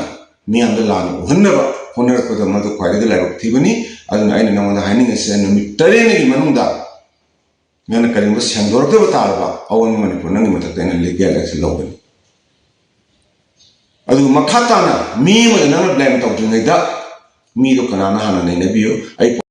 ꯃꯤꯌꯥꯝꯗ ꯂꯥꯟꯅ ꯎꯍꯟꯅꯕ ꯍꯣꯠꯅꯔꯛꯄꯗ ꯃꯗꯨ ꯈ꯭ꯋꯥꯏꯗꯒꯤ ꯂꯥꯏꯕꯛ ꯊꯤꯕꯅꯤ꯫ ꯑꯗꯨꯅ ꯑꯩꯅ ꯅꯉꯣꯟꯗ ꯍꯥꯏꯅꯤꯡꯉꯤꯁꯦ, ꯅꯨꯃꯤꯠ ꯇꯔꯦꯠꯅꯤꯒꯤ ꯃꯅꯨꯡꯗ ꯅꯪꯅ ꯀꯔꯤꯒꯨꯝꯕ ꯁꯦꯡꯗꯣꯔꯛꯇꯕ ꯇꯥꯔꯕ, ꯑꯑꯣꯟꯕ ꯃꯅꯤꯄꯨꯔ ꯅꯪꯒꯤ ꯃꯊꯛꯇ ꯑꯩꯅ legal action ꯂꯧꯒꯅꯤ꯫ ꯑꯗꯨꯒ ꯃꯈꯥ ꯇꯥꯅ ꯃꯤ ꯑꯃꯗ ꯅꯪꯅ blame ꯇꯧꯗ꯭ꯔꯤꯉꯩꯗ ꯃꯤꯗꯣ ꯀꯅꯥꯅ ꯍꯥꯟꯅ ꯅꯩꯅꯕꯤꯌꯨ꯫ ꯑꯩ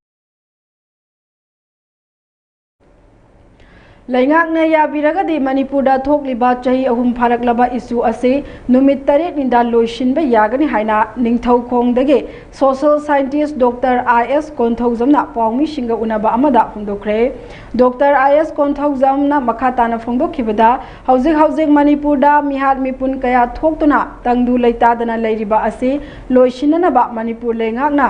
ꯂꯩꯉꯥꯛꯅ ꯌꯥꯕꯤꯔꯒꯗꯤ ꯃꯅꯤꯄꯨꯔꯗ ꯊꯣꯛꯂꯤꯕ ꯆꯍꯤ ꯑꯍꯨꯝ ꯐꯥꯔꯛꯂꯕ ꯏꯁꯨ ꯑꯁꯤ ꯅꯨꯃꯤꯠ ꯇꯔꯦꯠꯅꯤꯗ ꯂꯣꯏꯁꯤꯟꯕ ꯌꯥꯒꯅꯤ ꯍꯥꯏꯅ ꯅꯤꯡꯊꯧꯈꯣꯡꯗꯒꯤ social scientist Doctor I S ꯀꯣꯟꯊꯧꯖꯝꯅ ꯄꯥꯎꯃꯤꯁꯤꯡꯒ ꯎꯅꯕ ꯑꯃꯗ ꯐꯣꯡꯗꯣꯛꯈ꯭ꯔꯦ꯫ Doctor I S ꯀꯣꯟꯊꯧꯖꯝꯅ ꯃꯈꯥ ꯇꯥꯅ ꯐꯣꯡꯗꯣꯛꯈꯤꯕꯗ, ꯍꯧꯖꯤꯛ ꯍꯧꯖꯤꯛ ꯃꯅꯤꯄꯨꯔꯗ ꯃꯤꯍꯥꯠ ꯃꯤꯄꯨꯟ ꯀꯌꯥ ꯊꯣꯛꯇꯨꯅ ꯇꯪꯗꯨ ꯂꯩꯇꯥꯗꯅ ꯂꯩꯔꯤꯕ ꯑꯁꯤ ꯂꯣꯏꯁꯤꯟꯅꯅꯕ ꯃꯅꯤꯄꯨꯔ ꯂꯩꯉꯥꯛꯅ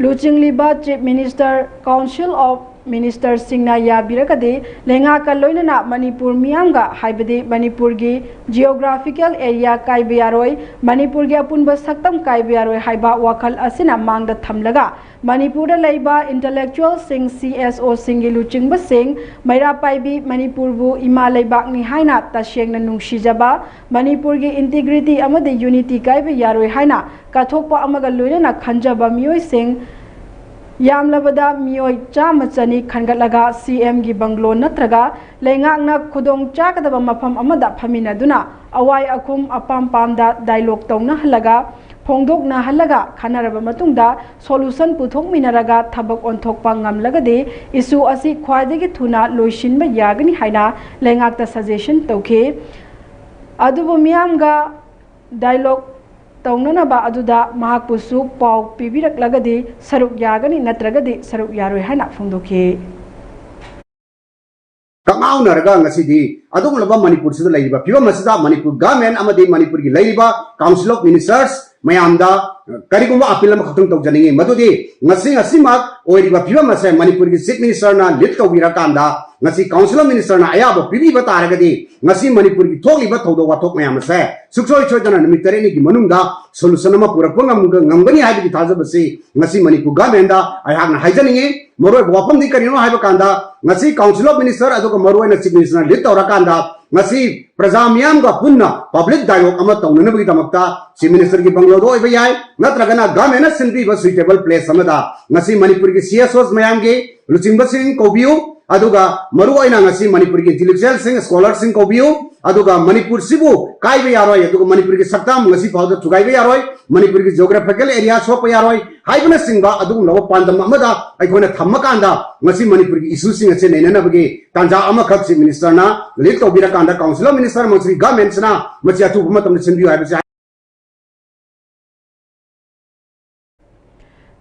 ꯂꯨꯆꯤꯡꯂꯤꯕ Chief Minister, Council of Ministerꯁꯤꯡꯅ ꯌꯥꯕꯤꯔꯒꯗꯤ ꯂꯩꯉꯥꯛꯀ ꯂꯣꯏꯅꯅ ꯃꯅꯤꯄꯨꯔ ꯃꯤꯌꯥꯝꯒ, ꯍꯥꯏꯕꯗꯤ ꯃꯅꯤꯄꯨꯔꯒꯤ geographical area ꯀꯥꯏꯕ ꯌꯥꯔꯣꯏ, ꯃꯅꯤꯄꯨꯔꯒꯤ ꯑꯄꯨꯟꯕ ꯁꯛꯇꯝ ꯀꯥꯏꯕ ꯌꯥꯔꯣꯏ ꯍꯥꯏꯕ ꯋꯥꯈꯜ ꯑꯁꯤꯅ ꯃꯥꯡꯗ ꯊꯝꯂꯒ, ꯃꯅꯤꯄꯨꯔꯗ ꯂꯩꯕ intellectualꯁꯤꯡ, CSOꯁꯤꯡꯒꯤ ꯂꯨꯆꯤꯡꯕꯁꯤꯡ, ꯃꯩꯔꯥ ꯄꯥꯏꯕꯤ ꯃꯅꯤꯄꯨꯔꯕꯨ ꯏꯃꯥ ꯂꯩꯕꯥꯛꯅꯤ ꯍꯥꯏꯅ ꯇꯁꯦꯡꯅ ꯅꯨꯡꯁꯤꯖꯕ, ꯃꯅꯤꯄꯨꯔꯒꯤ integrity ꯑꯃꯗꯤ unity ꯀꯥꯏꯕ ꯌꯥꯔꯣꯏ ꯍꯥꯏꯅ ꯀꯠꯊꯣꯛꯄ ꯑꯃꯒ ꯂꯣꯏꯅꯅ ꯈꯟꯖꯕ ꯃꯤꯑꯣꯏꯁꯤꯡ, ꯌꯥꯝꯂꯕꯗ ꯃꯤꯑꯣꯏ ꯆꯥꯝꯃ ꯆꯅꯤ ꯈꯟꯒꯠꯂꯒ CMꯒꯤ bungalow ꯅꯠꯇ꯭ꯔꯒ ꯂꯩꯉꯥꯛꯅ ꯈꯨꯗꯣꯡ ꯆꯥꯒꯗꯕ ꯃꯐꯝ ꯑꯃꯗ ꯐꯝꯃꯤꯟꯅꯗꯨꯅ ꯑꯋꯥꯏ ꯑꯈꯨꯝ ꯑꯄꯥꯝ ꯄꯥꯝꯗ dialogue ꯇꯧꯅꯍꯜꯂꯒ, ꯐꯣꯡꯗꯣꯛꯅꯍꯜꯂꯒ ꯈꯟꯅꯔꯕ ꯃꯇꯨꯡꯗ solution ꯄꯨꯊꯣꯛꯃꯤꯟꯅꯔꯒ ꯊꯕꯛ ꯑꯣꯟꯊꯣꯛꯄ ꯉꯝꯂꯒꯗꯤ ꯏꯁꯨ ꯑꯁꯤ ꯈ꯭ꯋꯥꯏꯗꯒꯤ ꯊꯨꯅ ꯂꯣꯏꯁꯤꯟꯕ ꯌꯥꯒꯅꯤ ꯍꯥꯏꯅ ꯂꯩꯉꯥꯛꯇ suggestion ꯇꯧꯈꯤ꯫ ꯑꯗꯨꯕꯨ ꯃꯤꯌꯥꯝꯒ dialogue ꯇꯧꯅꯅꯕ ꯑꯗꯨꯗ ꯃꯍꯥꯛꯄꯨꯁꯨ ꯄꯥꯎ ꯄꯤꯕꯤꯔꯛꯂꯒꯗꯤ ꯁꯔꯨꯛ ꯌꯥꯒꯅꯤ, ꯅꯠꯇ꯭ꯔꯒꯗꯤ ꯁꯔꯨꯛ ꯌꯥꯔꯣꯏ ꯍꯥꯏꯅ ꯐꯣꯡꯗꯣꯛꯈꯤ꯫ ꯀꯛꯉꯥꯎꯅꯔꯒ ꯉꯁꯤꯗꯤ ꯑꯗꯨꯒꯨꯝꯂꯕ ꯃꯅꯤꯄꯨꯔꯁꯤꯗ ꯂꯩꯔꯤꯕ ꯐꯤꯕꯝ ꯑꯁꯤꯗ ꯃꯅꯤꯄꯨꯔ government ꯑꯃꯗꯤ ꯃꯅꯤꯄꯨꯔꯒꯤ ꯂꯩꯔꯤꯕ Council of Ministers ꯃꯌꯥꯝꯗ ꯀꯔꯤꯒꯨꯝꯕ appeal ꯑꯃꯈꯛꯇꯪ ꯇꯧꯖꯅꯤꯡꯉꯤ, ꯃꯗꯨꯗꯤ ꯉꯁꯤ ꯉꯁꯤꯃꯛ ꯑꯣꯏꯔꯤꯕ ꯐꯤꯕꯝ ꯑꯁꯦ ꯃꯅꯤꯄꯨꯔꯒꯤ Chief Ministerꯅ lead ꯇꯧꯕꯤꯔꯀꯥꯟꯗ, ꯉꯁꯤ Council of Ministerꯅ ꯑꯌꯥꯕ ꯄꯤꯕꯤꯕ ꯇꯥꯔꯒꯗꯤ, ꯉꯁꯤ ꯃꯅꯤꯄꯨꯔꯒꯤ ꯊꯣꯛꯂꯤꯕ ꯊꯧꯗꯣꯛ ꯋꯥꯊꯣꯛ ꯃꯌꯥꯝ ꯑꯁꯦ ꯁꯨꯡꯁꯣꯏ ꯁꯣꯏꯗꯅ ꯅꯨꯃꯤꯠ ꯇꯔꯦꯠꯅꯤꯒꯤ ꯃꯅꯨꯡꯗ solution ꯑꯃ ꯄꯨꯔꯛꯄ ꯉꯝꯒ-, ꯉꯝꯒꯅꯤ ꯍꯥꯏꯕꯒꯤ ꯊꯥꯖꯕꯁꯤ ꯉꯁꯤ ꯃꯅꯤꯄꯨꯔ governmentꯗ ꯑꯩꯍꯥꯛꯅ ꯍꯥꯏꯖꯅꯤꯡꯉꯤ꯫ ꯃꯔꯨꯑꯣꯏꯕ ꯋꯥꯐꯝꯗꯤ ꯀꯔꯤꯅꯣ ꯍꯥꯏꯕ ꯀꯥꯟꯗ, ꯉꯁꯤ Council of Minister ꯑꯗꯨꯒ ꯃꯔꯨꯑꯣꯏꯅ Chief Ministerꯅ lead ꯇꯧꯔꯀꯥꯟꯗ ꯉꯁꯤ ꯄ꯭ꯔꯖꯥ ꯃꯤꯌꯥꯝꯒ ꯄꯨꯟꯅ public dialogue ꯑꯃ ꯇꯧꯅꯅꯕꯒꯤꯗꯃꯛꯇ Chief Ministerꯒꯤ bungalow ꯑꯣꯏꯕ ꯌꯥꯏ, ꯅꯠꯇ꯭ꯔꯒꯅ governmentꯅ ꯁꯤꯟꯕꯤꯕ suitable place ꯑꯃꯗ ꯉꯁꯤ ꯃꯅꯤꯄꯨꯔꯒꯤ CSOs ꯃꯌꯥꯝꯒꯤ ꯂꯨꯆꯤꯡꯕꯁꯤꯡ ꯀꯧꯕꯤꯌꯨ, ꯑꯗꯨꯒ ꯃꯔꯨꯑꯣꯏꯅ ꯉꯁꯤ ꯃꯅꯤꯄꯨꯔꯒꯤ intellectualꯁꯤꯡ, scholarꯁꯤꯡ ꯀꯧꯕꯤꯌꯨ꯫ ꯑꯗꯨꯒ ꯃꯅꯤꯄꯨꯔꯁꯤꯕꯨ ꯀꯥꯏꯕ ꯌꯥꯔꯣꯏ, ꯑꯗꯨꯒ ꯃꯅꯤꯄꯨꯔꯒꯤ ꯁꯛꯇꯝ ꯉꯁꯤ ꯐꯥꯎꯗ ꯊꯨꯒꯥꯏꯕ ꯌꯥꯔꯣꯏ, ꯃꯅꯤꯄꯨꯔꯒꯤ geographical area ꯁꯣꯛꯄ ꯌꯥꯔꯣꯏ ꯍꯥꯏꯕꯅꯆꯤꯡꯕ ꯑꯗꯨꯒꯨꯝꯂꯕ ꯄꯥꯟꯗꯝ ꯑꯃꯗ ꯑꯩꯈꯣꯏꯅ ꯊꯝꯃꯀꯥꯟꯗ ꯉꯁꯤ ꯃꯅꯤꯄꯨꯔꯒꯤ issueꯁꯤꯡ ꯑꯁꯤ ꯅꯩꯅꯅꯕꯒꯤ ꯇꯥꯟꯖꯥ ꯑꯃꯈꯛ Chief Ministerꯅ lead ꯇꯧꯕꯤꯔꯀꯥꯟꯗ Council of Minister ꯑꯃꯁꯨꯡ governmentꯁꯤꯅ ꯃꯁꯤ ꯑꯊꯨꯕ ꯃꯇꯝꯗ ꯁꯤꯟꯕꯤꯌꯨ ꯍꯥꯏꯕꯁꯤ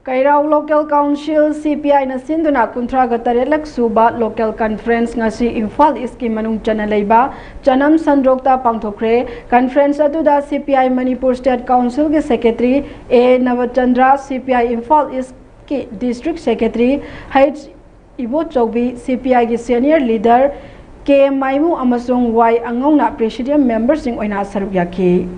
ꯀꯩꯔꯥꯎ Local Council, CPIꯅ ꯁꯤꯟꯗꯨꯅ ꯀꯨꯟꯊ꯭ꯔꯥꯒ ꯇꯔꯦꯠꯂꯛ ꯁꯨꯕ Local Conference ꯉꯁꯤ ꯏꯝꯐꯥꯜ Eastꯀꯤ ꯃꯅꯨꯡ ꯆꯟꯅ ꯂꯩꯕ ꯆꯅꯝ ꯁꯟꯗ꯭ꯔꯣꯛꯇ ꯄꯥꯡꯊꯣꯛꯈ꯭ꯔꯦ꯫ Conference ꯑꯗꯨꯗ CPI Manipur State Councilꯒꯤ Secretary A Nabachandra, CPI Imphal Eastꯀꯤ District Secretary H ꯏꯕꯣꯆꯧꯕꯤ, CPIꯒꯤ senior leader K ꯃꯥꯏꯃꯨ ꯑꯃꯁꯨꯡ Y ꯑꯉꯧꯅ presidium memberꯁꯤꯡ ꯑꯣꯏꯅ ꯁꯔꯨꯛ ꯌꯥꯈꯤ꯫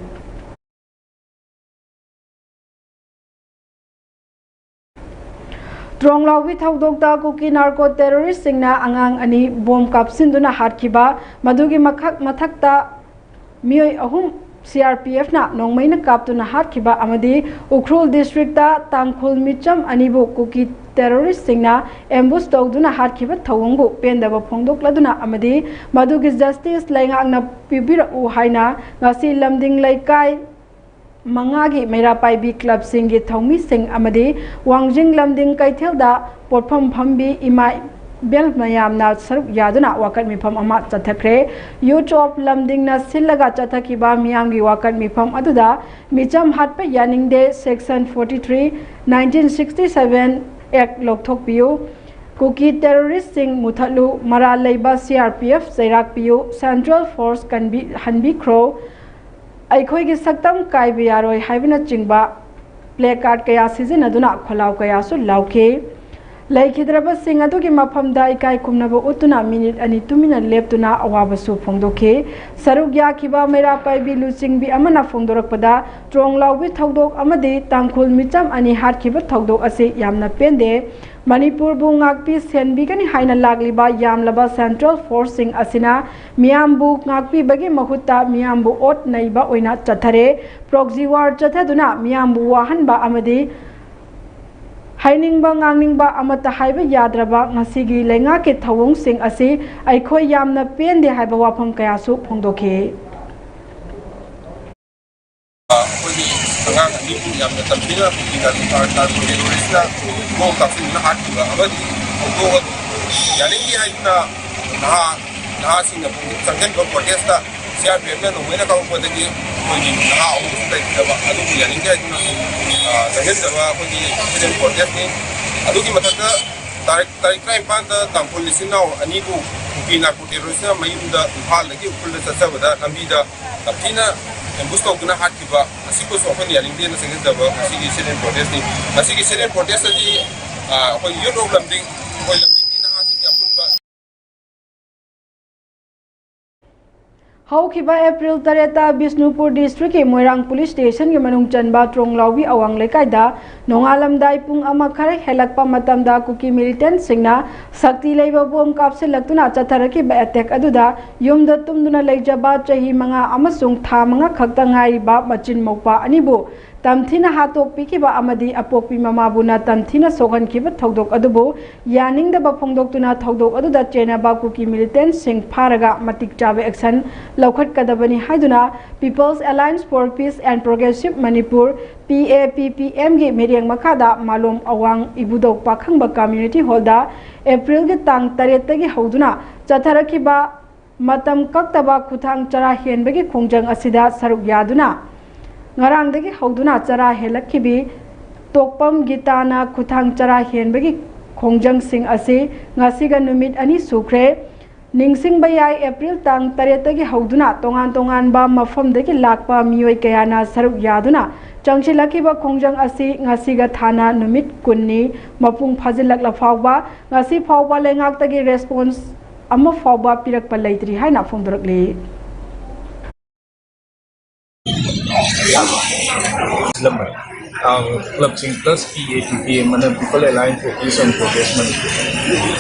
ꯇ꯭ꯔꯣꯡꯂꯥꯎꯕꯤ ꯊꯧꯗꯣꯛꯇ ꯀꯨꯀꯤ narco terroristꯁꯤꯡꯅ ꯑꯉꯥꯡ ꯑꯅꯤ bomb ꯀꯥꯞꯁꯤꯟꯗꯨꯅ ꯍꯥꯠꯈꯤꯕ, ꯃꯗꯨꯒꯤ ꯃꯈꯛ-, ꯃꯊꯛꯇ ꯃꯤꯑꯣꯏ ꯑꯍꯨꯝ CRPFꯅ ꯅꯣꯡꯃꯩꯅ ꯀꯥꯞꯇꯨꯅ ꯍꯥꯠꯈꯤꯕ ꯑꯃꯗꯤ ꯎꯈ꯭ꯔꯨꯜ Districtꯇ ꯇꯥꯡꯈꯨꯜ ꯃꯤꯆꯝ ꯑꯅꯤꯕꯨ ꯀꯨꯀꯤ terroristꯁꯤꯡꯅ ambush ꯇꯧꯗꯨꯅ ꯍꯥꯠꯈꯤꯕ ꯊꯧꯑꯣꯡꯕꯨ ꯄꯦꯟꯗꯕ ꯐꯣꯡꯗꯣꯛꯂꯗꯨꯅ ꯑꯃꯗꯤ ꯃꯗꯨꯒꯤ justice ꯂꯩꯉꯥꯛꯅ ꯄꯤꯕꯤꯔꯛꯎ ꯍꯥꯏꯅ ꯉꯁꯤ ꯂꯝꯗꯤꯡ ꯂꯩꯀꯥꯏ ꯃꯉꯥꯒꯤ ꯃꯩꯔꯥ ꯄꯥꯏꯕꯤ clubꯁꯤꯡꯒꯤ ꯊꯧꯃꯤꯁꯤꯡ ꯑꯃꯗꯤ ꯋꯥꯡꯖꯤꯡ ꯂꯝꯗꯤꯡ ꯀꯩꯊꯦꯜꯗ ꯄꯣꯠꯐꯝ ꯐꯝꯕꯤ ꯏꯃꯥ ꯏꯕꯦꯜ ꯃꯌꯥꯝꯅ ꯁꯔꯨꯛ ꯌꯥꯗꯨꯅ ꯋꯥꯀꯠ ꯃꯤꯐꯝ ꯑꯃ ꯆꯠꯊꯈ꯭ꯔꯦ꯫ Youth of ꯂꯝꯗꯤꯡꯅ ꯁꯤꯜꯂꯒ ꯆꯠꯊꯈꯤꯕ ꯃꯤꯌꯥꯝꯒꯤ ꯋꯥꯀꯠ ꯃꯤꯐꯝ ꯑꯗꯨꯗ ꯃꯤꯆꯝ ꯍꯥꯠꯄ ꯌꯥꯅꯤꯡꯗꯦ, Section forty three, nineteen sixty seven Act ꯂꯧꯊꯣꯛꯄꯤꯌꯨ, ꯀꯨꯀꯤ terroristꯁꯤꯡ ꯃꯨꯊꯠꯂꯨ, ꯃꯔꯥꯜ ꯂꯩꯕ CRPF ꯆꯩꯔꯥꯛ ꯄꯤꯌꯨ, Central Force ꯀꯟꯕꯤ-, ꯍꯟꯕꯤꯈ꯭ꯔꯣ, ꯑꯩꯈꯣꯏꯒꯤ ꯁꯛꯇꯝ ꯀꯥꯏꯕ ꯌꯥꯔꯣꯏ ꯍꯥꯏꯕꯅꯆꯤꯡꯕ placard ꯀꯌꯥ ꯁꯤꯖꯤꯟꯅꯗꯨꯅ ꯈꯣꯜꯂꯥꯎ ꯀꯌꯥꯁꯨ ꯂꯥꯎꯈꯤ꯫ ꯂꯩꯈꯤꯗ꯭ꯔꯕꯁꯤꯡ ꯑꯗꯨꯒꯤ ꯃꯐꯝꯗ ꯏꯀꯥꯏ ꯈꯨꯝꯅꯕ ꯎꯠꯇꯨꯅ minute ꯑꯅꯤ ꯇꯨꯃꯤꯟꯅ ꯂꯦꯞꯇꯨꯅ ꯑꯋꯥꯕꯁꯨ ꯐꯣꯡꯗꯣꯛꯈꯤ꯫ ꯁꯔꯨꯛ ꯌꯥꯈꯤꯕ ꯃꯩꯔꯥ ꯄꯥꯏꯕꯤ ꯂꯨꯆꯤꯡꯕꯤ ꯑꯃꯅ ꯐꯣꯡꯗꯣꯔꯛꯄꯗ, ꯇ꯭ꯔꯣꯡ ꯂꯥꯎꯕꯤ ꯊꯧꯗꯣꯛ ꯑꯃꯗꯤ ꯇꯥꯡꯈꯨꯜ ꯃꯤꯆꯝ ꯑꯅꯤ ꯍꯥꯠꯈꯤꯕ ꯊꯧꯗꯣꯛ ꯑꯁꯤ ꯌꯥꯝꯅ ꯄꯦꯟꯗꯦ꯫ ꯃꯅꯤꯄꯨꯔꯕꯨ ꯉꯥꯛꯄꯤ ꯁꯦꯟꯕꯤꯒꯅꯤ ꯍꯥꯏꯅ ꯂꯥꯛꯂꯤꯕ ꯌꯥꯝꯂꯕ Central Forceꯁꯤꯡ ꯑꯁꯤꯅ ꯃꯤꯌꯥꯝꯕꯨ ꯉꯥꯛꯄꯤꯕꯒꯤ ꯃꯍꯨꯠꯇ ꯃꯤꯌꯥꯝꯕꯨ ꯑꯣꯠ ꯅꯩꯕ ꯑꯣꯏꯅ ꯆꯠꯊꯔꯦ꯫ Proxy war ꯆꯠꯊꯗꯨꯅ ꯃꯤꯌꯥꯝꯕꯨ ꯋꯥꯍꯟꯕ ꯑꯃꯗꯤ ꯍꯥꯏꯅꯤꯡꯕ ꯉꯥꯡꯅꯤꯡꯕ ꯑꯃꯠꯇ ꯍꯥꯏꯕ ꯌꯥꯗ꯭ꯔꯕ ꯉꯁꯤꯒꯤ ꯂꯩꯉꯥꯛꯀꯤ ꯊꯧꯑꯣꯡꯁꯤꯡ ꯑꯁꯤ ꯑꯩꯈꯣꯏ ꯌꯥꯝꯅ ꯄꯦꯟꯗꯦ ꯍꯥꯏꯕ ꯋꯥꯐꯝ ꯀꯌꯥꯁꯨ ꯐꯣꯡꯗꯣꯛꯈꯤ꯫ ꯑꯩꯈꯣꯏꯒꯤ ꯑꯉꯥꯡ ꯑꯅꯤꯕꯨ ꯌꯥꯝꯅ ꯇꯝꯊꯤꯅ ꯀꯨꯀꯤ ꯅꯥꯔꯀꯣ ꯇꯦꯔꯣꯔꯤꯁꯅ ꯕꯣꯝ ꯀꯥꯞꯁꯤꯟꯗꯨꯅ ꯍꯥꯠꯈꯤꯕ ꯑꯃꯗꯤ ꯍꯧꯗꯣꯛꯑꯒ ꯌꯥꯅꯤꯡꯗꯦ ꯍꯥꯏꯗꯨꯅ ꯅꯍꯥ ꯅꯍꯥꯁꯤꯡꯅ ꯆꯪꯁꯤꯟꯕ ꯄ꯭ꯔꯣꯇꯦꯁꯇ ꯁꯤ ꯑꯥꯔ ꯄꯤ ꯑꯦꯐꯅ ꯅꯣꯡꯃꯩꯅ ꯀꯥꯞꯂꯛꯄꯗꯒꯤ ꯑꯩꯈꯣꯏꯒꯤ ꯅꯍꯥ ꯑꯍꯨꯝꯁꯨ ꯂꯩꯈꯤꯗꯕ ꯑꯗꯨꯕꯨ ꯌꯥꯅꯤꯡꯗꯦ ꯍꯥꯏꯗꯨꯅ, ꯑ, ꯆꯪꯁꯤꯟꯖꯕ ꯑꯩꯈꯣꯏꯒꯤ ꯁꯤꯇꯤꯖꯦꯟ ꯄ꯭ꯔꯣꯇꯦꯁꯅꯤ꯫ ꯑꯗꯨꯒꯤ ꯃꯊꯛꯇ ꯇꯥꯔꯤꯛ, ꯇꯥꯔꯤꯛ ꯇꯔꯥꯅꯤꯄꯥꯟꯗ ꯇꯥꯡꯈꯨꯜ ꯏꯆꯤꯟ ꯏꯅꯥꯎ ꯑꯅꯤꯕꯨ ꯀꯨꯀꯤ ꯅꯥꯔꯀꯣ ꯇꯦꯔꯣꯔꯤꯁꯅ ꯃꯌꯨꯝꯗ ꯏꯝꯐꯥꯜꯗꯒꯤ ꯎꯈ꯭ꯔꯨꯜꯗ ꯆꯠꯆꯕꯗ ꯂꯝꯕꯤꯗ ꯇꯝꯊꯤꯅ ꯑꯦꯝꯕꯨꯁ ꯇꯧꯗꯨꯅ ꯍꯥꯠꯈꯤꯕ ꯑꯁꯤꯕꯨꯁꯨ ꯑꯩꯈꯣꯏꯅ ꯌꯥꯅꯤꯡꯗꯦꯅ ꯆꯪꯁꯤꯟꯖꯕ ꯉꯁꯤꯒꯤ ꯁꯤꯇꯤꯖꯦꯟ ꯄ꯭ꯔꯣꯇꯦꯁꯅꯤ꯫ ꯉꯁꯤꯒꯤ ꯁꯤꯇꯤꯖꯦꯟ ꯄ꯭ꯔꯣꯇꯦꯁ ꯑꯁꯤ, ꯑ, ꯑꯩꯈꯣꯏ ꯌꯨꯠ ꯑꯣꯐ ꯂꯝꯗꯤꯡ, ꯑꯩꯈꯣꯏ ꯂꯝꯗꯤꯡꯒꯤ ꯅꯍꯥꯁꯤꯡꯒꯤ ꯑꯄꯨꯟꯕ ꯍꯧꯈꯤꯕ ꯑꯦꯄ꯭ꯔꯤꯜ ꯇꯔꯦꯠꯇ ꯕꯤꯁꯅꯨꯄꯨꯔ ꯗꯤꯁꯇ꯭ꯔꯤꯛꯀꯤ ꯃꯣꯏꯔꯥꯡ ꯄꯨꯂꯤꯁ ꯁ꯭ꯇꯦꯁꯟꯒꯤ ꯃꯅꯨꯡ ꯆꯟꯕ ꯇ꯭ꯔꯣꯡꯂꯥꯎꯕꯤ ꯑꯋꯥꯡ ꯂꯩꯀꯥꯏꯗ ꯅꯣꯡꯉꯥꯜꯂꯝꯗꯥꯏ ꯄꯨꯡ ꯑꯃ ꯈꯔ ꯍꯦꯜꯂꯛꯄ ꯃꯇꯝꯗ ꯀꯨꯀꯤ ꯃꯤꯂꯤꯇꯦꯟꯠꯁꯤꯡꯅ ꯁꯛꯇꯤ ꯂꯩꯕ ꯕꯣꯝ ꯀꯥꯞꯁꯤꯜꯂꯛꯇꯨꯅ ꯆꯠꯊꯔꯛꯈꯤꯕ ꯑꯦꯇꯦꯛ ꯑꯗꯨꯗ ꯌꯨꯝꯗ ꯇꯨꯝꯗꯨꯅ ꯂꯩꯖꯕ ꯆꯍꯤ ꯃꯉꯥ ꯑꯃꯁꯨꯡ ꯊꯥ ꯃꯉꯥ ꯈꯛꯇ ꯉꯥꯏꯔꯤꯕ ꯃꯆꯤꯟ ꯃꯧꯄꯥ ꯑꯅꯤꯕꯨ ꯇꯝꯊꯤꯅ ꯍꯥꯠꯇꯣꯛꯄꯤꯈꯤꯕ ꯑꯃꯗꯤ ꯑꯄꯣꯛꯄꯤ ꯃꯃꯥꯕꯨꯅ ꯇꯝꯊꯤꯅ ꯁꯣꯛꯍꯟꯈꯤꯕ ꯊꯧꯗꯣꯛ ꯑꯗꯨꯕꯨ ꯌꯥꯅꯤꯡꯗꯕ ꯐꯣꯡꯗꯣꯛꯇꯨꯅ ꯊꯧꯗꯣꯛ ꯑꯗꯨꯗ ꯆꯦꯟꯅꯕ ꯀꯨꯀꯤ ꯃꯤꯂꯤꯇꯦꯟꯠꯁꯤꯡ ꯐꯥꯔꯒ ꯃꯇꯤꯛ ꯆꯥꯕ ꯑꯦꯛꯁꯟ ꯂꯧꯈꯠꯀꯗꯕꯅꯤ ꯍꯥꯏꯗꯨꯅ People's Alliance for Peace and Progressive Manipur, ꯄꯤ ꯑꯦ ꯄꯤ ꯄꯤ ꯑꯦꯝꯒꯤ ꯃꯤꯠꯌꯦꯡ ꯃꯈꯥꯗ ꯃꯥꯂꯣꯝ ꯑꯋꯥꯡ ꯏꯕꯨꯙꯧ ꯄꯥꯈꯪꯕ ꯀꯝꯃ꯭ꯌꯨꯅꯤꯇꯤ ꯍꯣꯜꯗ ꯑꯦꯄ꯭ꯔꯤꯜꯒꯤ ꯇꯥꯡ ꯇꯔꯦꯠꯇꯒꯤ ꯍꯧꯗꯨꯅ ꯆꯠꯊꯔꯛꯈꯤꯕ ꯃꯇꯝ ꯀꯛꯇꯕ ꯈꯨꯠꯊꯥꯡ ꯆꯔꯥ ꯍꯦꯟꯕꯒꯤ ꯈꯣꯡꯖꯪ ꯑꯁꯤꯗ ꯁꯔꯨꯛ ꯌꯥꯗꯨꯅ ꯉꯔꯥꯡꯗꯒꯤ ꯍꯧꯗꯨꯅ ꯆꯔꯥ ꯍꯦꯜꯂꯛꯈꯤꯕꯤ ꯇꯣꯛꯄꯝ ꯒꯤꯇꯥꯅ ꯈꯨꯠꯊꯥꯡ ꯆꯔꯥ ꯍꯦꯟꯕꯒꯤ ꯈꯣꯡꯖꯪꯁꯤꯡ ꯑꯁꯤ ꯉꯁꯤꯒ ꯅꯨꯃꯤꯠ ꯑꯅꯤ ꯁꯨꯈ꯭ꯔꯦ꯫ ꯅꯤꯡꯁꯤꯡꯕ ꯌꯥꯏ, ꯑꯦꯄ꯭ꯔꯤꯜ ꯇꯥꯡ ꯇꯔꯦꯠꯇꯒꯤ ꯍꯧꯗꯨꯅ ꯇꯣꯉꯥꯟ ꯇꯣꯉꯥꯟꯕ ꯃꯐꯝꯗꯒꯤ ꯂꯥꯛꯄ ꯃꯤꯑꯣꯏ ꯀꯌꯥꯅ ꯁꯔꯨꯛ ꯌꯥꯗꯨꯅ ꯆꯪꯁꯤꯜꯂꯛꯈꯤꯕ ꯈꯣꯡꯖꯪ ꯑꯁꯤ ꯉꯁꯤꯒ ꯊꯥꯅ ꯅꯨꯃꯤꯠ ꯀꯨꯟꯅꯤ ꯃꯄꯨꯡ ꯐꯥꯖꯤꯜꯂꯛꯂ ꯐꯥꯎꯕ ꯉꯁꯤ ꯐꯥꯎꯕ ꯂꯩꯉꯥꯛꯇꯒꯤ ꯔꯦꯁꯄꯣꯟꯁ ꯑꯃ ꯐꯥꯎꯕ ꯄꯤꯔꯛꯄ ꯂꯩꯇ꯭ꯔꯤ ꯍꯥꯏꯅ ꯐꯣꯡꯗꯣꯔꯛꯂꯤ꯫ ꯁꯤꯜꯂꯝꯕꯅꯤ꯫ ꯑ, ꯀ꯭ꯂꯕꯁꯤꯡ ꯄ꯭ꯂꯁ ꯄꯤ ꯑꯦ ꯄꯤ ꯄꯤ ꯑꯦꯝ ꯑꯃꯅ People Alliance for Peace and Progress Manipur꯫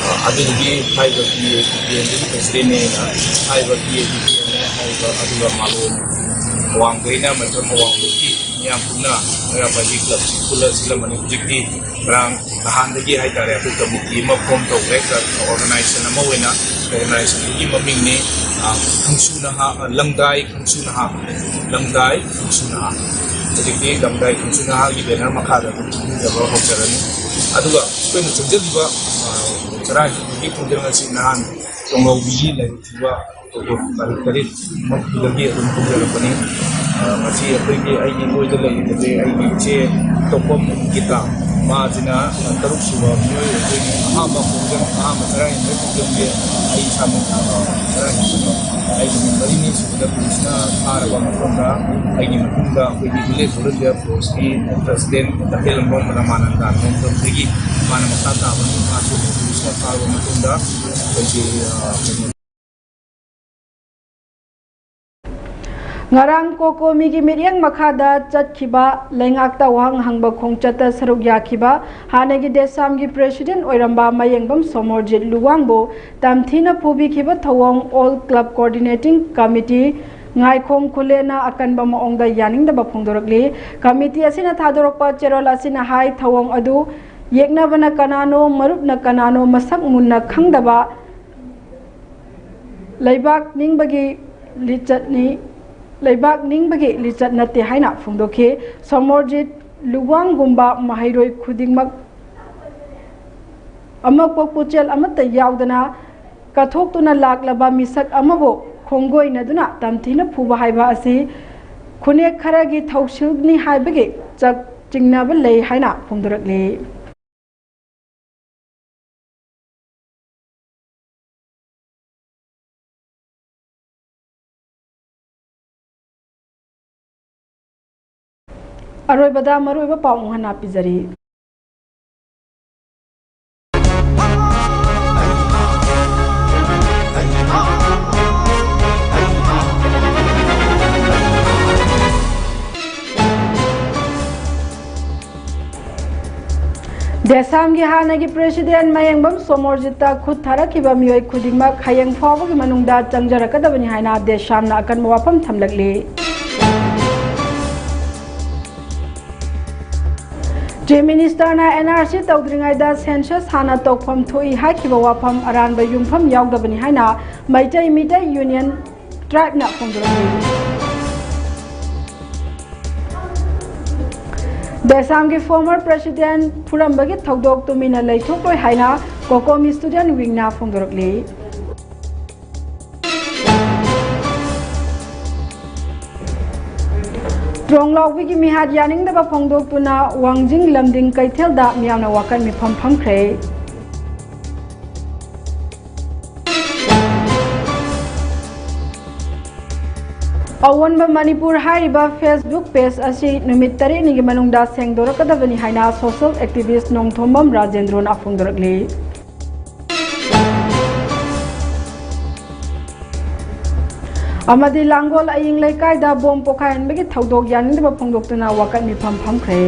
ꯑ, ꯑꯗꯨꯗꯨꯒꯤ ꯍꯥꯏꯔꯤꯕ ꯄꯤ ꯑꯦ ꯄꯤ ꯄꯤ ꯑꯦꯝꯗꯨꯒꯤ ꯄ꯭ꯔꯁꯤꯗꯦꯟꯅꯦꯅ ꯍꯥꯏꯔꯤꯕ ꯄꯤ ꯑꯦ ꯄꯤ ꯄꯤ ꯑꯦꯝꯅꯦ ꯍꯥꯏꯔꯤꯕ ꯑꯗꯨꯒ ꯃꯥꯂꯣꯝ ꯑꯋꯥꯡꯗꯩꯅ ꯃꯊꯛ ꯑꯋꯥꯡꯕꯒꯤ ꯃꯌꯥꯝ ꯄꯨꯟꯅ ꯃꯩꯔꯥ ꯄꯥꯏꯕꯤ ꯀ꯭ꯂꯕꯁꯤ ꯄꯨꯜꯂ ꯁꯤꯜꯂꯝꯕꯅꯤ꯫ ꯍꯧꯖꯤꯛꯇꯤ ꯉꯔꯥꯡ ꯅꯍꯥꯟꯗꯒꯤ ꯍꯥꯏꯇꯥꯔꯦ, ꯑꯩꯈꯣꯏ ꯀꯃꯤꯇꯤ ꯑꯃ ꯐꯣꯝ ꯇꯧꯈ꯭ꯔꯦ, ꯑꯣꯔꯒꯅꯥꯏꯖꯦꯁꯟ ꯑꯃ ꯑꯣꯏꯅ꯫ ꯑꯣꯔꯒꯅꯥꯏꯖꯦꯁꯟꯒꯤ ꯃꯃꯤꯡꯅꯤ, ꯑ, ꯈꯪꯁꯨ ꯅꯍꯥ, ꯑ, ꯂꯝꯗꯥꯏ ꯈꯪꯁꯨ ꯅꯍꯥ, ꯂꯝꯗꯥꯏ ꯈꯪꯁꯨ ꯅꯍꯥ꯫ ꯍꯧꯖꯤꯛꯇꯤ ꯂꯝꯗꯥꯏ ꯈꯪꯁꯨ ꯅꯍꯥꯒꯤ ꯕꯦꯅꯔ ꯃꯈꯥꯗ ꯑꯗꯨꯝ ꯆꯪꯕꯤꯖꯕ ꯍꯧꯖꯔꯅꯤ꯫ ꯑꯗꯨꯒ ꯑꯩꯈꯣꯏꯅ ꯆꯪꯖꯜꯂꯤꯕ, ꯑ, ꯆꯔꯥ ꯍꯦꯟꯕꯒꯤ ꯈꯣꯡꯖꯪ ꯑꯁꯤ ꯅꯍꯥꯟ ꯇꯣꯡꯂꯧꯕꯤꯒꯤ ꯂꯥꯏꯕꯛ ꯊꯤꯕ ꯑꯣꯛꯇꯣꯕꯔ ꯇꯥꯔꯤꯛ ꯇꯔꯦꯠꯃꯛꯇꯨꯗꯒꯤ ꯑꯗꯨꯝ ꯍꯧꯖꯔꯛꯄꯅꯤ꯫ ꯑ, ꯃꯁꯤ ꯑꯩꯈꯣꯏꯒꯤ, ꯑꯩꯒꯤ ꯑꯣꯏꯗ ꯂꯩꯔꯤꯕꯁꯦ ꯑꯩꯒꯤ ꯏꯆꯦ ꯇꯣꯛꯄꯝ ꯒꯤꯇꯥ, ꯃꯥꯁꯤꯅ ꯇꯔꯨꯛ ꯁꯨꯕ ꯃꯤꯑꯣꯏ ꯑꯣꯏꯗꯣꯏꯅꯤ꯫ ꯑꯍꯥꯟꯕ ꯈꯣꯡꯖꯪ, ꯑꯍꯥꯟꯕ ꯆꯔꯥ ꯍꯦꯟꯕ ꯈꯣꯡꯖꯪꯁꯦ ꯑꯩ ꯏꯁꯥꯃꯛ, ꯑ, ꯆꯔꯥ ꯍꯦꯟꯕ ꯑꯩ ꯅꯨꯃꯤꯠ ꯃꯔꯤꯅꯤ ꯁꯨꯕꯗ ꯄꯨꯂꯤꯁꯅ ꯐꯥꯔꯕ ꯃꯇꯨꯡꯗ ꯑꯩꯒꯤ ꯃꯇꯨꯡꯗ ꯑꯩꯈꯣꯏꯒꯤ ꯚꯤꯂꯦꯖ ꯚꯣꯂꯨꯟꯇꯤꯌꯔ ꯐꯣꯔꯁꯀꯤ ꯄ꯭ꯔꯁꯤꯗꯦꯟ ꯇꯈꯦꯜꯂꯝꯕꯝ ꯔꯃꯥꯅꯟꯗ ꯃꯣꯟꯗꯣꯝꯗꯒꯤ ꯃꯥꯅ ꯃꯈꯥ ꯇꯥꯕ ꯃꯥꯁꯨ ꯄꯨꯂꯤꯁꯅ ꯐꯥꯔꯕ ꯃꯇꯨꯡꯗ ꯑꯩꯈꯣꯏꯒꯤ, ꯑ, ꯀꯩꯅꯣ ꯉꯔꯥꯡ ꯀꯣꯀꯣꯃꯤꯒꯤ ꯃꯤꯠꯌꯦꯡ ꯃꯈꯥꯗ ꯆꯠꯈꯤꯕ ꯂꯩꯉꯥꯛꯇ ꯋꯥꯍꯪ ꯍꯪꯕ ꯈꯣꯡꯆꯠꯇ ꯁꯔꯨꯛ ꯌꯥꯈꯤꯕ ꯍꯥꯟꯅꯒꯤ ꯗꯦꯁꯥꯝꯒꯤ ꯄ꯭ꯔꯦꯁꯤꯗꯦꯟ ꯑꯣꯏꯔꯝꯕ ꯃꯌꯦꯡꯕꯝ ꯁꯣꯃꯣꯔꯖꯤꯠ ꯂꯨꯋꯥꯡꯕꯨ ꯇꯝꯊꯤꯅ ꯐꯨꯕꯤꯈꯤꯕ ꯊꯧꯑꯣꯡ ꯑꯣꯜ ꯀ꯭ꯂꯕ ꯀꯣꯑꯣꯔꯗꯤꯅꯦꯇꯤꯡ ꯀꯃꯤꯇꯤ ꯉꯥꯏꯈꯣꯡ ꯈꯨꯂꯦꯟꯅ ꯑꯀꯟꯕ ꯃꯑꯣꯡꯗ ꯌꯥꯅꯤꯡꯗꯕ ꯐꯣꯡꯗꯣꯔꯛꯂꯤ꯫ ꯀꯃꯤꯇꯤ ꯑꯁꯤꯅ ꯊꯥꯗꯣꯔꯛꯄ ꯆꯦꯔꯣꯜ ꯑꯁꯤꯅ ꯍꯥꯏ, ꯊꯧꯑꯣꯡ ꯑꯗꯨ ꯌꯦꯛꯅꯕꯅ ꯀꯅꯥꯅꯣ, ꯃꯔꯨꯞꯅ ꯀꯅꯥꯅꯣ ꯃꯁꯛ ꯃꯨꯟꯅ ꯈꯪꯗꯕ ꯂꯩꯕꯥꯛ ꯅꯤꯡꯕꯒꯤ ꯂꯤꯆꯠꯅꯤ, ꯂꯩꯕꯥꯛ ꯅꯤꯡꯕꯒꯤ ꯂꯤꯆꯠ ꯅꯠꯇꯦ ꯍꯥꯏꯅ ꯐꯣꯡꯗꯣꯛꯈꯤ꯫ ꯁꯣꯃꯣꯔꯖꯤꯠ ꯂꯨꯋꯥꯡꯒꯨꯝꯕ ꯃꯍꯩꯔꯣꯏ ꯈꯨꯗꯤꯡꯃꯛ ꯑꯃꯛꯄ ꯄꯨꯆꯦꯜ ꯑꯃꯠꯇ ꯌꯥꯎꯗꯅ ꯀꯠꯊꯣꯛꯇꯨꯅ ꯂꯥꯛꯂꯕ ꯃꯤꯁꯛ ꯑꯃꯕꯨ ꯈꯣꯡꯒꯣꯏꯅꯗꯨꯅ ꯇꯝꯊꯤꯅ ꯐꯨꯕ ꯍꯥꯏꯕ ꯑꯁꯤ ꯈꯨꯟꯅꯦꯛ ꯈꯔꯒꯤ ꯊꯧꯁꯤꯜꯅꯤ ꯍꯥꯏꯕꯒꯤ ꯆꯛ ꯆꯤꯡꯅꯕ ꯂꯩ ꯍꯥꯏꯅ ꯐꯣꯡꯗꯣꯔꯛꯂꯤ꯫ ꯑꯔꯣꯏꯕꯗ ꯃꯔꯨꯑꯣꯏꯕ ꯄꯥꯎ ꯑꯃꯨꯛ ꯍꯟꯅ ꯄꯤꯖꯔꯤ꯫ ꯗꯦꯁꯥꯝꯒꯤ ꯍꯥꯟꯅꯒꯤ ꯄ꯭ꯔꯦꯁꯤꯗꯦꯟ ꯃꯌꯦꯡꯕꯝ ꯁꯣꯃꯣꯔꯖꯤꯠꯇ ꯈꯨꯠ ꯊꯥꯔꯛꯈꯤꯕ ꯃꯤꯑꯣꯏ ꯈꯨꯗꯤꯡꯃꯛ ꯍꯌꯦꯡ ꯐꯥꯎꯕꯒꯤ ꯃꯅꯨꯡꯗ ꯆꯪꯖꯔꯛꯀꯗꯕꯅꯤ ꯍꯥꯏꯅ ꯗꯦꯁꯥꯝꯅ ꯑꯀꯟꯕ ꯋꯥꯐꯝ ꯊꯝꯂꯛꯂꯤ꯫ Chief Minister ꯅ N R C ꯇꯧꯗ꯭ꯔꯤꯉꯩꯗ census ꯍꯥꯟꯅ ꯇꯧꯐꯝ ꯊꯣꯛꯏ ꯍꯥꯏꯈꯤꯕ ꯋꯥꯐꯝ ꯑꯔꯥꯟꯕ ꯌꯨꯝꯐꯝ ꯌꯥꯎꯗꯕꯅꯤ ꯍꯥꯏꯅ ꯃꯩꯇꯩ ꯃꯤꯇꯩ Union Tribe ꯅ ꯐꯣꯡꯗꯣꯔꯛꯂꯤ꯫ ꯗꯦꯁꯥꯝꯒꯤ former president ꯐꯨꯔꯝꯕꯒꯤ ꯊꯧꯗꯣꯛ ꯇꯨꯃꯤꯟꯅ ꯂꯩꯊꯣꯛꯂꯣꯏ ꯍꯥꯏꯅ COCOMI Student Wing ꯅ ꯐꯣꯡꯗꯣꯔꯛꯂꯤ꯫ ꯇ꯭ꯔꯣꯡꯂꯥꯎꯕꯤꯒꯤ ꯃꯤꯍꯥꯠ ꯌꯥꯅꯤꯡꯗꯕ ꯐꯣꯡꯗꯣꯛꯇꯨꯅ ꯋꯥꯡꯖꯤꯡ ꯂꯝꯗꯤꯡ ꯀꯩꯊꯦꯜꯗ ꯃꯤꯌꯥꯝꯅ ꯋꯥꯀꯠ ꯃꯤꯐꯝ ꯐꯝꯈ꯭ꯔꯦ꯫ ꯑꯑꯣꯟꯕ ꯃꯅꯤꯄꯨꯔ ꯍꯥꯏꯔꯤꯕ Facebook page ꯑꯁꯤ ꯅꯨꯃꯤꯠ ꯇꯔꯦꯠꯅꯤꯒꯤ ꯃꯅꯨꯡꯗ ꯁꯦꯡꯗꯣꯔꯛꯀꯗꯕꯅꯤ ꯍꯥꯏꯅ social activist ꯅꯣꯡꯊꯣꯝꯕꯝ ꯔꯥꯖꯦꯟꯗ꯭ꯔꯣꯅ ꯐꯣꯡꯗꯣꯔꯛꯂꯤ꯫ ꯑꯃꯗꯤ ꯂꯥꯡꯒꯣꯜ ꯑꯌꯤꯡ ꯂꯩꯀꯥꯏꯗ ꯕꯣꯝ ꯄꯣꯈꯥꯏꯍꯟꯕꯒꯤ ꯊꯧꯗꯣꯛ ꯌꯥꯅꯤꯡꯗꯕ ꯐꯣꯡꯗꯣꯛꯇꯨꯅ ꯋꯥꯀꯠ ꯃꯤꯐꯝ ꯐꯝꯈ꯭ꯔꯦ꯫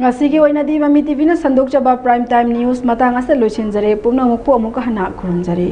ꯉꯁꯤꯒꯤ ꯑꯣꯏꯅꯗꯤ ꯃꯃꯤ ꯇꯤꯚꯤꯅ ꯁꯟꯗꯣꯛꯆꯕ Prime Time News ꯃꯇꯥꯡ ꯑꯁꯤꯗ ꯂꯣꯏꯁꯤꯟꯖꯔꯦ꯫ ꯄꯨꯝꯅꯃꯛꯄꯨ ꯑꯃꯨꯛꯀ ꯍꯟꯅ ꯈꯨꯔꯨꯝꯖꯔꯤ꯫